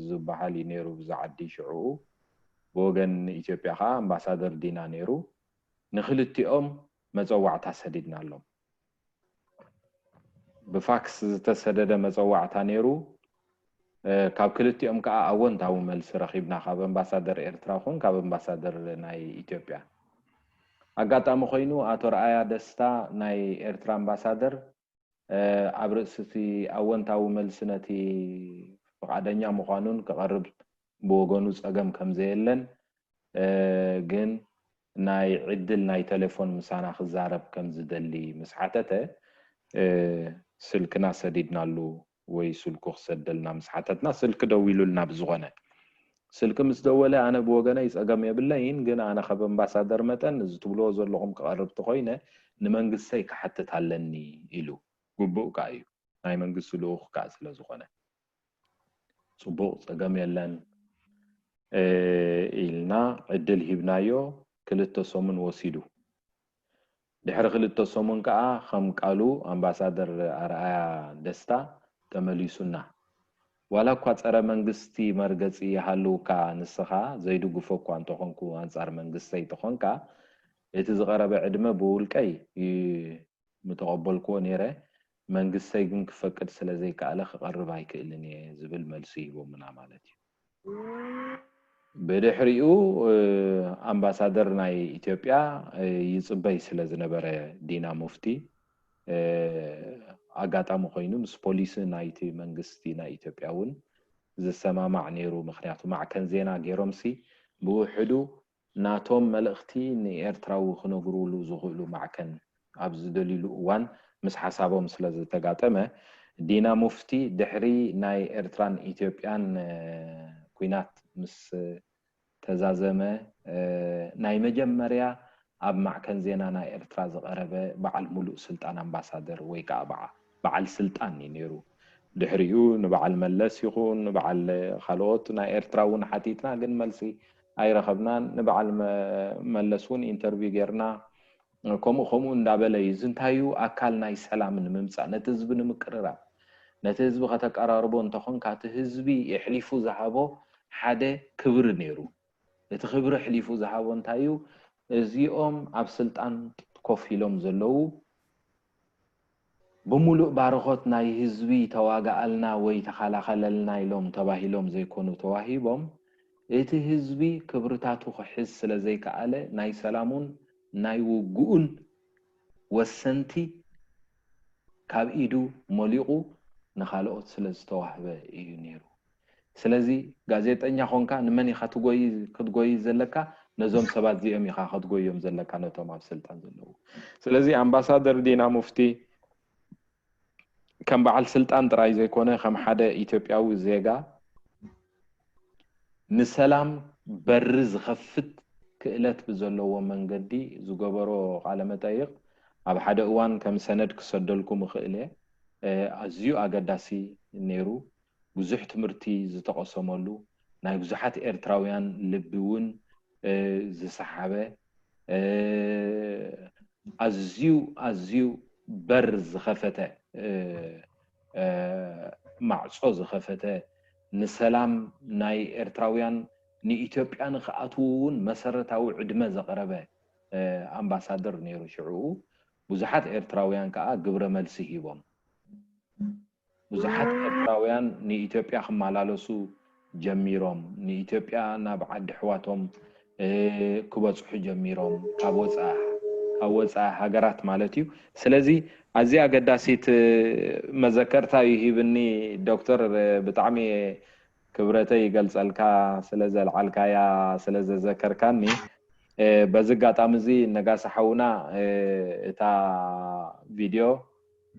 ዝበሃል እዩ ነይሩ፣ ብዛ ዓዲ ሽዕኡ። ብወገን ኢትዮጵያ ከዓ ኣምባሳደር ዲና ነይሩ። ንክልቲኦም መጸዋዕታ ሰዲድናሎም። ብፋክስ ዝተሰደደ መጸዋዕታ ነይሩ። እ፣ ካብ ክልቲኦም ከዓ ኣወንታዊ መልሲ ረኺብና፣ ካብ ኣምባሳደር ኤርትራ ኹን ካብ ኣምባሳደር ናይ ኢትዮጵያ። ኣጋጣሚ ኮይኑ ኣቶ ረኣያ ደስታ ናይ ኤርትራ ኣምባሳደር፣ እ፣ ኣብ ርእሲ እቲ ኣወንታዊ መልሲ ነቲ ፍቓደኛ ምዃኑን ክቐርብ ብወገኑ ጸገም ከም ዘየለን፣ እ፣ ግን ናይ ዕድል ናይ ቴሌፎን ምሳና ክዛረብ ከም ዝደሊ ምስ ሓተተ፣ እ፣ ስልክና ሰዲድናሉ ወይ ስልኩ ክሰደልና ምስ ሓተትና፣ ስልኪ ደዊሉልና። ብዝኾነ ስልኪ ምስ ደወለ ኣነ ብወገነይ ጸገም የብለይን፣ ግን ኣነ ከም ኣምባሳደር መጠን እዚ ትብልዎ ዘለኹም ክቐርብ ተኾይነ ንመንግስተይ ክሓትት ኣለኒ ኢሉ። ግቡእ ከኣ እዩ፣ ናይ መንግስቲ ልኡኽ ከኣ ስለ ዝኾነ። ጽቡቕ፣ ጸገም የለን፣ እ፣ ኢልና ዕድል ሂብናዮ። ክልተ ሰሙን ወሲዱ። ድሕሪ ክልተ ሰሙን ከዓ ከም ቃሉ ኣምባሳደር ኣርኣያ ደስታ ተመሊሱና። ዋላ እኳ ጸረ መንግስቲ መርገጺ ይሃልውካ፣ ንስኻ ዘይድግፎ እኳ እንተኾንኩ፣ ኣንጻር መንግስተይ ተኾንካ፣ እቲ ዝቐረበ ዕድመ ብውልቀይ ይ- ምተቐበልክዎ ነይረ። መንግስተይ ግን ክፈቅድ ስለ ዘይከኣለ ክቐርብ ኣይክእልን እየ ዝብል መልሲ ሂቦምና ማለት እዩ። ብድሕሪኡ ኣምባሳደር ናይ ኢትዮጵያ ይፅበይ ስለ ዝነበረ፣ ዲና ሙፍቲ፣ ኣጋጣሚ ኮይኑ ምስ ፖሊሲ ናይቲ መንግስቲ ናይ ኢትዮጵያ እውን ዝሰማማዕ ነይሩ። ምክንያቱ ማዕከን ዜና ገይሮምሲ ብውሕዱ ናቶም መልእኽቲ ንኤርትራዊ ክነግሩሉ ዝኽእሉ ማዕከን ኣብ ዝደልዩሉ እዋን ምስ ሓሳቦም ስለ ዝተጋጠመ፣ ዲና ሙፍቲ ድሕሪ ናይ ኤርትራን ኢትዮጵያን ኩናት ምስ ተዛዘመ፣ ናይ መጀመርያ ኣብ ማዕከን ዜና ናይ ኤርትራ ዝቐረበ በዓል ሙሉእ ስልጣን ኣምባሳደር ወይ ከዓ በዓ- በዓል ስልጣን እዩ ነይሩ። ድሕሪኡ ንበዓል መለስ ይኹን ንበዓል ካልኦት ናይ ኤርትራ እውን ሓቲትና፣ ግን መልሲ ኣይረኸብናን። ንበዓል መ- መለስ እውን ኢንተርቪው ጌርና። ከምኡ ከምኡ እንዳበለ እዩ። እዚ እንታይ እዩ? ኣካል ናይ ሰላም ንምምፃእ፣ ነቲ ህዝቢ ንምቅርራብ፣ ነቲ ህዝቢ ከተቀራርቦ እንተኾንካ፣ እቲ ህዝቢ የሕሊፉ ዝሃቦ ሓደ ክብሪ ነይሩ። እቲ ክብሪ ኣሕሊፉ ዝሃቦ እንታይ እዩ? እዚኦም ኣብ ስልጣን ኮፍ ኢሎም ዘለዉ፣ ብምሉእ ባርኾት ናይ ህዝቢ ተዋግኣልና ወይ ተኸላኸለልና ኢሎም ተባሂሎም ዘይኮኑ ተዋሂቦም፣ እቲ ህዝቢ ክብርታቱ ክሕዝ ስለ ዘይከኣለ፣ ናይ ሰላሙን ናይ ውግኡን ወሰንቲ ካብ ኢዱ መሊቑ ንኻልኦት ስለ ዝተዋህበ እዩ ነይሩ። ስለዚ ጋዜጠኛ ኾንካ ንመን ኢኻ ትጎይ ክትጎይ ዘለካ? ነዞም ሰባት እዚኦም ኢኻ ክትጎዮም ዘለካ፣ ነቶም ኣብ ስልጣን ዘለዉ። ስለዚ ኣምባሳደር ዲና ሙፍቲ ከም በዓል ስልጣን ጥራይ ዘይኮነ፣ ከም ሓደ ኢትዮጵያዊ ዜጋ ንሰላም በሪ ዝኸፍት ክእለት ብዘለዎ መንገዲ ዝገበሮ ቃለ መጠይቕ ኣብ ሓደ እዋን ከም ሰነድ ክሰደልኩም እኽእል እየ። ኣዝዩ ኣገዳሲ ነይሩ። ብዙሕ ትምህርቲ ዝተቐሰመሉ፣ ናይ ብዙሓት ኤርትራውያን ልቢ እውን ዝሰሓበ፣ ኣዝዩ ኣዝዩ በር ዝኸፈተ፣ ማዕጾ ዝኸፈተ፣ ንሰላም ናይ ኤርትራውያን ንኢትዮጵያ ንክኣትዉ እውን መሰረታዊ ዕድመ ዘቕረበ ኣምባሳደር ነይሩ። ሽዑኡ ብዙሓት ኤርትራውያን ከዓ ግብረ መልሲ ሂቦም። ብዙሓት ኤርትራውያን ንኢትዮጵያ ክመላለሱ ጀሚሮም፣ ንኢትዮጵያ ናብ ዓዲ ኣሕዋቶም ክበፅሑ ጀሚሮም፣ ካብ ወፃኢ ካብ ወፃኢ ሃገራት ማለት እዩ። ስለዚ ኣዝያ ኣገዳሲት መዘከርታ እዩ ሂብኒ ዶክተር። ብጣዕሚ ክብረተይ ይገልፀልካ ስለ ዘልዓልካያ፣ ስለ ዘዘከርካኒ። በዚ ኣጋጣሚ እዚ ነጋሲ ሓውና፣ እታ ቪድዮ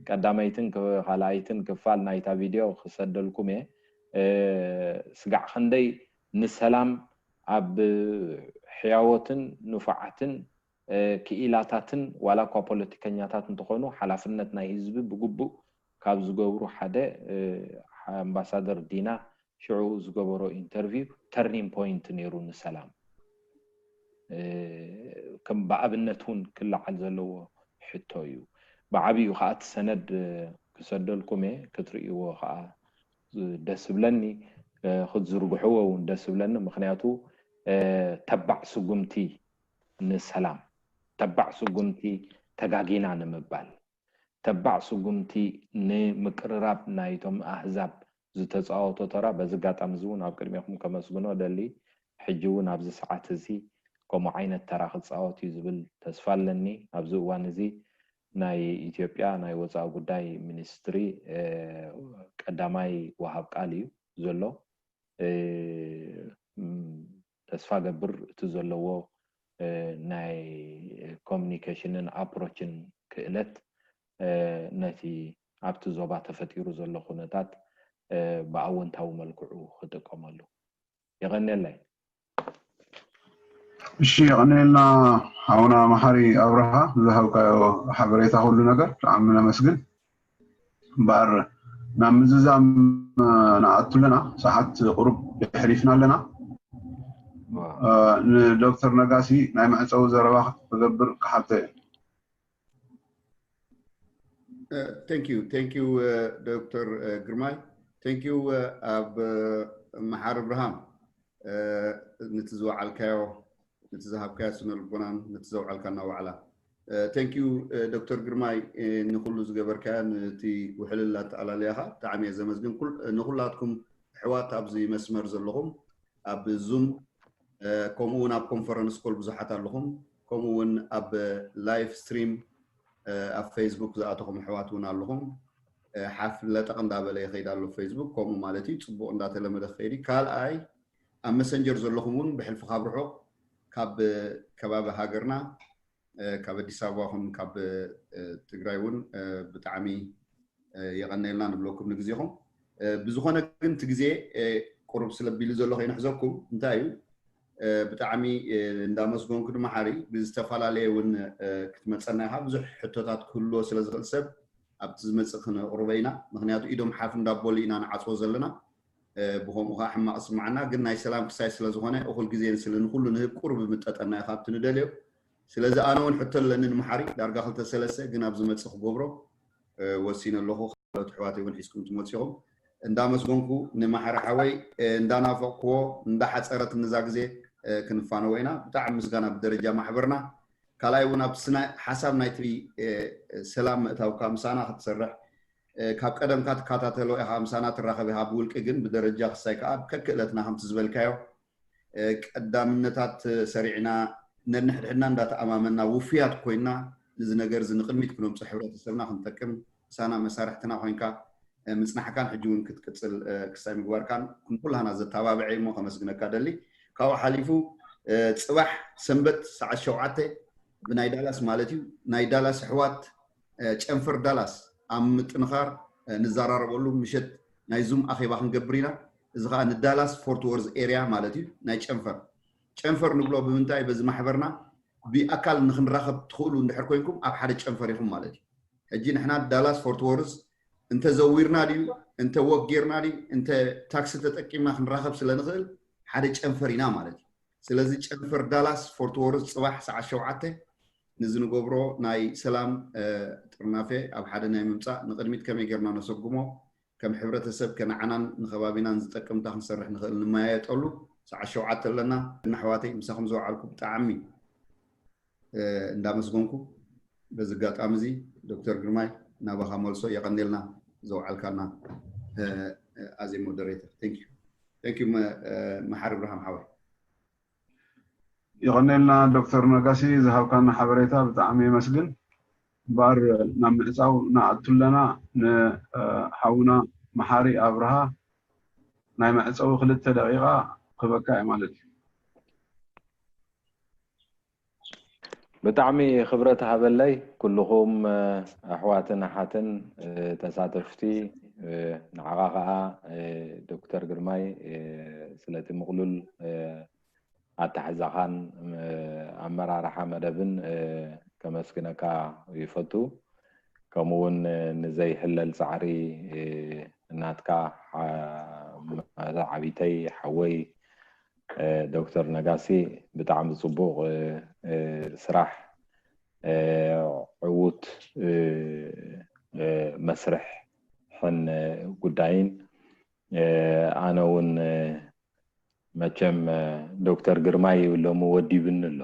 ቀዳመይትን ካልኣይትን ክፋል ናይታ ቪድዮ ክሰደልኩም እየ። ስጋዕ ክንደይ ንሰላም ኣብ ሕያዎትን ንፉዓትን ክኢላታትን ዋላ እኳ ፖለቲከኛታት እንተኾኑ ሓላፍነት ናይ ህዝቢ ብግቡእ ካብ ዝገብሩ ሓደ ኣምባሳደር ዲና ሽዑ ዝገበሮ ኢንተርቪው ተርኒንግ ፖይንት ነይሩ ንሰላም። ከም ብኣብነት እውን ክለዓል ዘለዎ ሕቶ እዩ። ብዓብዩ ከዓ እቲ ሰነድ ክሰደልኩም እየ፣ ክትርእይዎ ከዓ ደስ ብለኒ፣ ክትዝርግሕዎ እውን ደስ ብለኒ። ምክንያቱ ተባዕ ስጉምቲ ንሰላም፣ ተባዕ ስጉምቲ ተጋጊና ንምባል፣ ተባዕ ስጉምቲ ንምቅርራብ ናይቶም ኣህዛብ ዝተፃወቶ ተራ በዚ ኣጋጣሚ እዚ እውን ኣብ ቅድሜኹም ከመስግኖ ደሊ። ሕጂ እውን ኣብዚ ሰዓት እዚ ከምኡ ዓይነት ተራ ክፃወት እዩ ዝብል ተስፋ ኣለኒ። ኣብዚ እዋን እዚ ናይ ኢትዮጵያ ናይ ወፃኢ ጉዳይ ሚኒስትሪ ቀዳማይ ወሃብ ቃል እዩ ዘሎ። ተስፋ ገብር እቲ ዘለዎ ናይ ኮሚኒኬሽንን ኣፕሮችን ክእለት ነቲ ኣብቲ ዞባ ተፈጢሩ ዘሎ ኩነታት ብኣወንታዊ መልክዑ ክጥቀመሉ። የቐንየለይ። እሺ፣ የቐንየልና ሓውና መሓሪ ኣብርሃ ዝሃብካዮ ሓበሬታ፣ ኩሉ ነገር ብጣዕሚ ነመስግን። እምበኣር ናብ ምዝዛም ንኣቱ ኣለና፣ ሰዓት ቁሩብ የሕሊፍና ኣለና። ንዶክተር ነጋሲ ናይ መዕፀዊ ዘረባ ክገብር ክሓቶ እየ። Thank you, thank you, ዶክተር ግርማይ። Thank you ኣብ መሓር እብርሃም፣ ነቲ ዝወዓልካዮ፣ ነቲ ዝሃብካዮ ስነ ልቦናን ነቲ ዘውዓልካና ዋዕላ። Thank you ዶክተር ግርማይ፣ ንኩሉ ዝገበርካዮ፣ ነቲ ውሕልል ኣተኣላልያኻ ብጣዕሚ እየ ዘመስግን። ንኩላትኩም ኣሕዋት ኣብዚ መስመር ዘለኹም፣ ኣብ ዙም፣ ከምኡ እውን ኣብ ኮንፈረንስ ኮል ብዙሓት ኣለኹም፣ ከምኡ እውን ኣብ ላይቭ ስትሪም ኣብ ፌስቡክ ዝኣተኹም ኣሕዋት እውን ኣለኹም። ሓፍ ለጠቕ እንዳበለ ይኸይድ ኣሎ ፌስቡክ፣ ከምኡ ማለት እዩ። ፅቡቕ፣ እንዳተለመደ ክኸይድ እዩ። ካልኣይ፣ ኣብ መሰንጀር ዘለኹም እውን ብሕልፊ ካብ ርሑቕ፣ ካብ ከባቢ ሃገርና፣ ካብ ኣዲስ ኣበባ ኹን ካብ ትግራይ እውን ብጣዕሚ የቐነልና ንብለኩም ንግዜኹም። ብዝኾነ ግን እቲ ግዜ ቁሩብ ስለ ቢሉ ዘሎ ከይንሕዘኩም፣ እንታይ እዩ፣ ብጣዕሚ እንዳመስገንኩ ድማ ሓሪ ብዝተፈላለየ እውን ክትመፀና ኢኻ። ብዙሕ ሕቶታት ክህልዎ ስለ ዝኽእል ሰብ ኣብቲ ዝመፅእ ክነቕርቦ ኢና። ምክንያቱ ኢዶም ሓፍ እንዳበሉ ኢና ንዓፅዎ ዘለና። ብኸምኡ ከዓ ሕማቕ ስምዓና፣ ግን ናይ ሰላም ክሳይ ስለ ዝኾነ እኹል ግዜ ስለ ንኩሉ ንህብ ቁሩብ ምጠጠና ኢኻ ኣብቲ ንደልዮ። ስለዚ ኣነ እውን ሕቶ ኣለኒ ንመሓሪ፣ ዳርጋ ክልተ ሰለስተ፣ ግን ኣብ ዝመፅእ ክገብሮ ወሲነ ኣለኹ። ካልኦት ኣሕዋተይ እውን ሒዝኩም ትመፅኡ ኢኹም። እንዳመስገንኩ ንመሓሪ ሓወይ እንዳናፈቕክዎ፣ እንዳሓፀረት ንዛ ግዜ ክንፋነዎ ኢና። ብጣዕሚ ምስጋና ብደረጃ ማሕበርና። ካልኣይ እውን ኣብ ስነ ሓሳብ ናይቲ ሰላም ምእታውካ ምሳና ክትሰርሕ፣ ካብ ቀደምካ ትከታተሎ ኢኻ፣ ምሳና ትራኸብ ኢኻ ብውልቂ፣ ግን ብደረጃ ክሳይ ከዓ ከክእለትና ከምቲ ዝበልካዮ ቀዳምነታት ሰሪዕና ነንሕድሕድና እንዳተኣማመና ውፉያት ኮይና፣ ነዚ ነገር እዚ ንቕድሚት ክነምፅእ፣ ሕብረተሰብና ክንጠቅም፣ ምሳና መሳርሕትና ኮይንካ ምፅናሕካን ሕጂ እውን ክትቅፅል ክሳይ ምግባርካን ንኩላህና ዘተባብዐ እሞ ከመስግነካ ደሊ። ካብኡ ሓሊፉ ፅባሕ ሰንበት ሰዓት ሸውዓተ ብናይ ዳላስ ማለት እዩ፣ ናይ ዳላስ ኣሕዋት፣ ጨንፈር ዳላስ ኣብ ምጥንኻር ንዘራረበሉ ምሸት ናይ ዙም ኣኼባ ክንገብር ኢና። እዚ ከዓ ንዳላስ ፎርት ወርዝ ኤርያ ማለት እዩ። ናይ ጨንፈር፣ ጨንፈር ንብሎ ብምንታይ? በዚ ማሕበርና ብኣካል ንክንራኸብ ትኽእሉ እንድሕር ኮይንኩም ኣብ ሓደ ጨንፈር ኢኹም ማለት እዩ። ሕጂ ንሕና ዳላስ ፎርት ወርዝ እንተ ዘዊርና ድዩ፣ እንተ ወክ ጌርና ድዩ፣ እንተ ታክሲ ተጠቂምና ክንራኸብ ስለ ንኽእል ሓደ ጨንፈር ኢና ማለት እዩ። ስለዚ ጨንፈር ዳላስ ፎርት ወርዝ ፅባሕ ሰዓት ሸውዓተ ንዚ ንገብሮ ናይ ሰላም ጥርናፈ ኣብ ሓደ ናይ ምምፃእ ንቕድሚት ከመይ ጌርና ነሰጉሞ፣ ከም ሕብረተሰብ ከነዓናን ንኸባቢናን ዝጠቅምታ ክንሰርሕ ንኽእል ንመያየጠሉ ሰዓት ሸውዓተ ኣለና። ንኣሕዋተይ ምሳኹም ዝወዓልኩ ብጣዕሚ እንዳመስገንኩ፣ በዚ ኣጋጣሚ እዚ ዶክተር ግርማይ ናባኻ መልሶ። የቐኔልና ዘውዓልካና። ኣዜ ሞደሬተር። Thank you፣ thank you መሓሪ እብርሃም ሓወይ። የቐኔልና ዶክተር ነጋሲ ዝሃብካና ሓበሬታ ብጣዕሚ የመስግን። እምበኣር ናብ ምዕፃው ንኣቱ ኣለና። ንሓውና መሓሪ ኣብርሃ ናይ መዕፀዊ ክልተ ደቂቃ ክበካ እዩ ማለት እዩ። ብጣዕሚ ክብረት ሃበለይ ኩልኹም ኣሕዋትን ኣሓትን ተሳተፍቲ። ንዓኻ ከዓ ዶክተር ግርማይ ስለቲ ምቕሉል ኣታሕዛኻን ኣመራርሓ መደብን ከመስግነካ ይፈቱ። ከምኡ እውን ንዘይሕለል ፃዕሪ ናትካ ዓቢተይ ሓወይ ዶክተር ነጋሲ ብጣዕሚ ፅቡቕ ስራሕ፣ ዕዉት መስርሕን ጉዳይን። ኣነ እውን መቸም ዶክተር ግርማይ ሎሚ ወዲብኒ ኣሎ።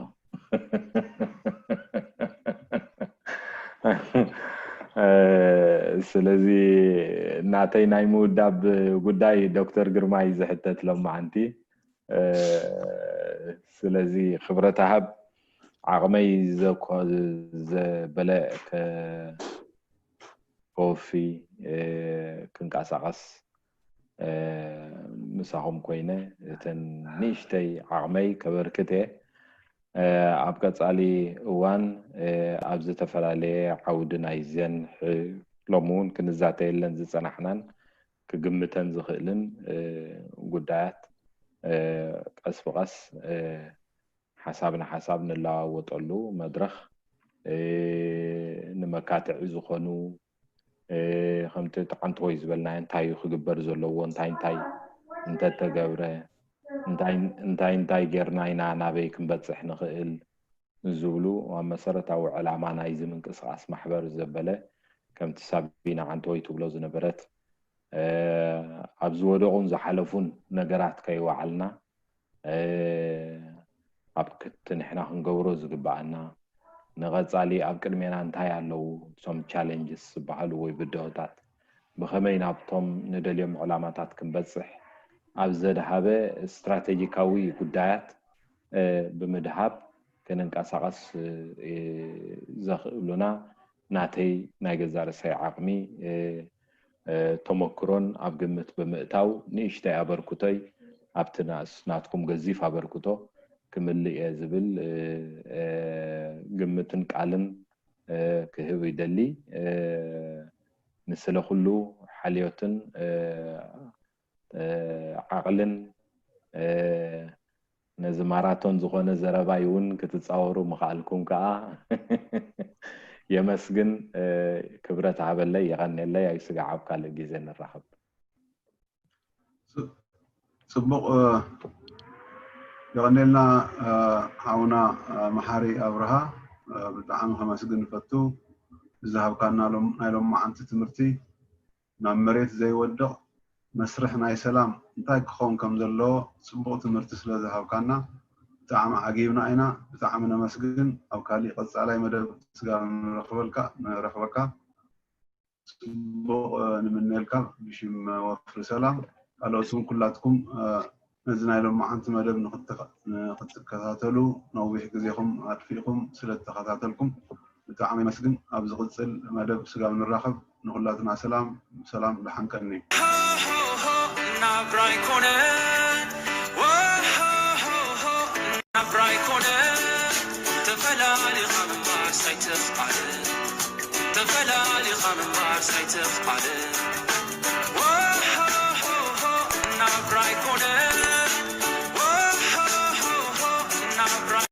ስለዚ ናተይ ናይ ምውዳብ ጉዳይ ዶክተር ግርማይ ዝሕተት ሎማዓንቲ። ስለዚ ክብረት ሃብ፣ ዓቕመይ ዘበለ ከወፊ ክንቀሳቐስ ምሳኹም ኮይነ እተን ንእሽተይ ዓቕመይ ከበርክት እየ። ኣብ ቀፃሊ እዋን ኣብ ዝተፈላለየ ዓውዲ ናይ ዘን ሎሚ እውን ክንዛተየለን ዝፀናሕናን ክግምተን ዝኽእልን ጉዳያት ቀስ ብቐስ ሓሳብ ንሓሳብ ንለዋወጠሉ መድረኽ፣ ንመካትዒ ዝኾኑ፣ ከምቲ ጥዓንተወይ ዝበልናዮ እንታይ እዩ ክግበር ዘለዎ፣ እንታይ እንታይ እንተተገብረ፣ እንታይ እንታይ ጌርና ኢና ናበይ ክንበፅሕ ንኽእል ዝብሉ ኣብ መሰረታዊ ዕላማ ናይዚ ምንቅስቓስ ማሕበር ዘበለ ከምቲ ሳቢና ዓንተወይ ትብሎ ዝነበረት ኣብ ዝወደቑን ዝሓለፉን ነገራት ከይወዓልና ኣብ ክቲ ንሕና ክንገብሮ ዝግብኣና ንቐፃሊ ኣብ ቅድሜና እንታይ ኣለዉ እቶም ቻለንጅስ ዝበሃሉ ወይ ብድሆታት ብኸመይ ናብቶም ንደልዮም ዕላማታት ክንበፅሕ ኣብ ዘድሃበ ስትራቴጂካዊ ጉዳያት ብምድሃብ ክንንቀሳቐስ ዘኽእሉና ናተይ ናይ ገዛ ርእሰይ ዓቕሚ ተመክሮን ኣብ ግምት ብምእታው ንእሽተይ ኣበርክቶይ ኣብቲ ናትኩም ገዚፍ ኣበርክቶ ክምልእ እየ ዝብል ግምትን ቃልን ክህብ ይደሊ። ንስለ ኩሉ ሓልዮትን ዓቕልን ነዚ ማራቶን ዝኾነ ዘረባይ እውን ክትፃወሩ ምኽኣልኩም ከዓ የመስግን። ክብረት ሃበለይ፣ የቐንየለይ። ኣይስጋዕ ኣብ ካልእ ግዜ ንራኸብ። ፅቡቕ፣ የቐንየልና ሓውና መሓሪ ኣብርሃ፣ ብጣዕሚ ከመስግን ንፈቱ። ዝሃብካና ናይ ሎማዓንቲ ትምህርቲ ናብ መሬት ዘይወድቕ መስርሕ ናይ ሰላም እንታይ ክኸውን ከም ዘለዎ ፅቡቕ ትምህርቲ ስለ ዝሃብካና ብጣዕሚ ዓጊብና ኢና። ብጣዕሚ ነመስግን። ኣብ ካሊእ ቀፃላይ መደብ ስጋ ንረኽበልካ ንረኽበካ። ፅቡቕ ንምነልካ ብሽም ወፍሪ ሰላም። ካልኦት እውን ኩላትኩም ነዚ ናይ ሎማዓንቲ መደብ ንክትከታተሉ ነዊሕ ግዜኹም ኣጥፊእኩም ስለ ዝተኸታተልኩም ብጣዕሚ የመስግን። ኣብ ዝቕፅል መደብ ስጋብ ንራኸብ ንኹላትና ሰላም ሰላም ደሓን ቀኒ። ናብራ ኣይኮነ ናብራ ኣይኮነ ተፈላሊኻ ምንባር ሳይትኽኣል ተፈላሊኻ ምንባር ሳይትኽኣል ናብራ ኣይኮነ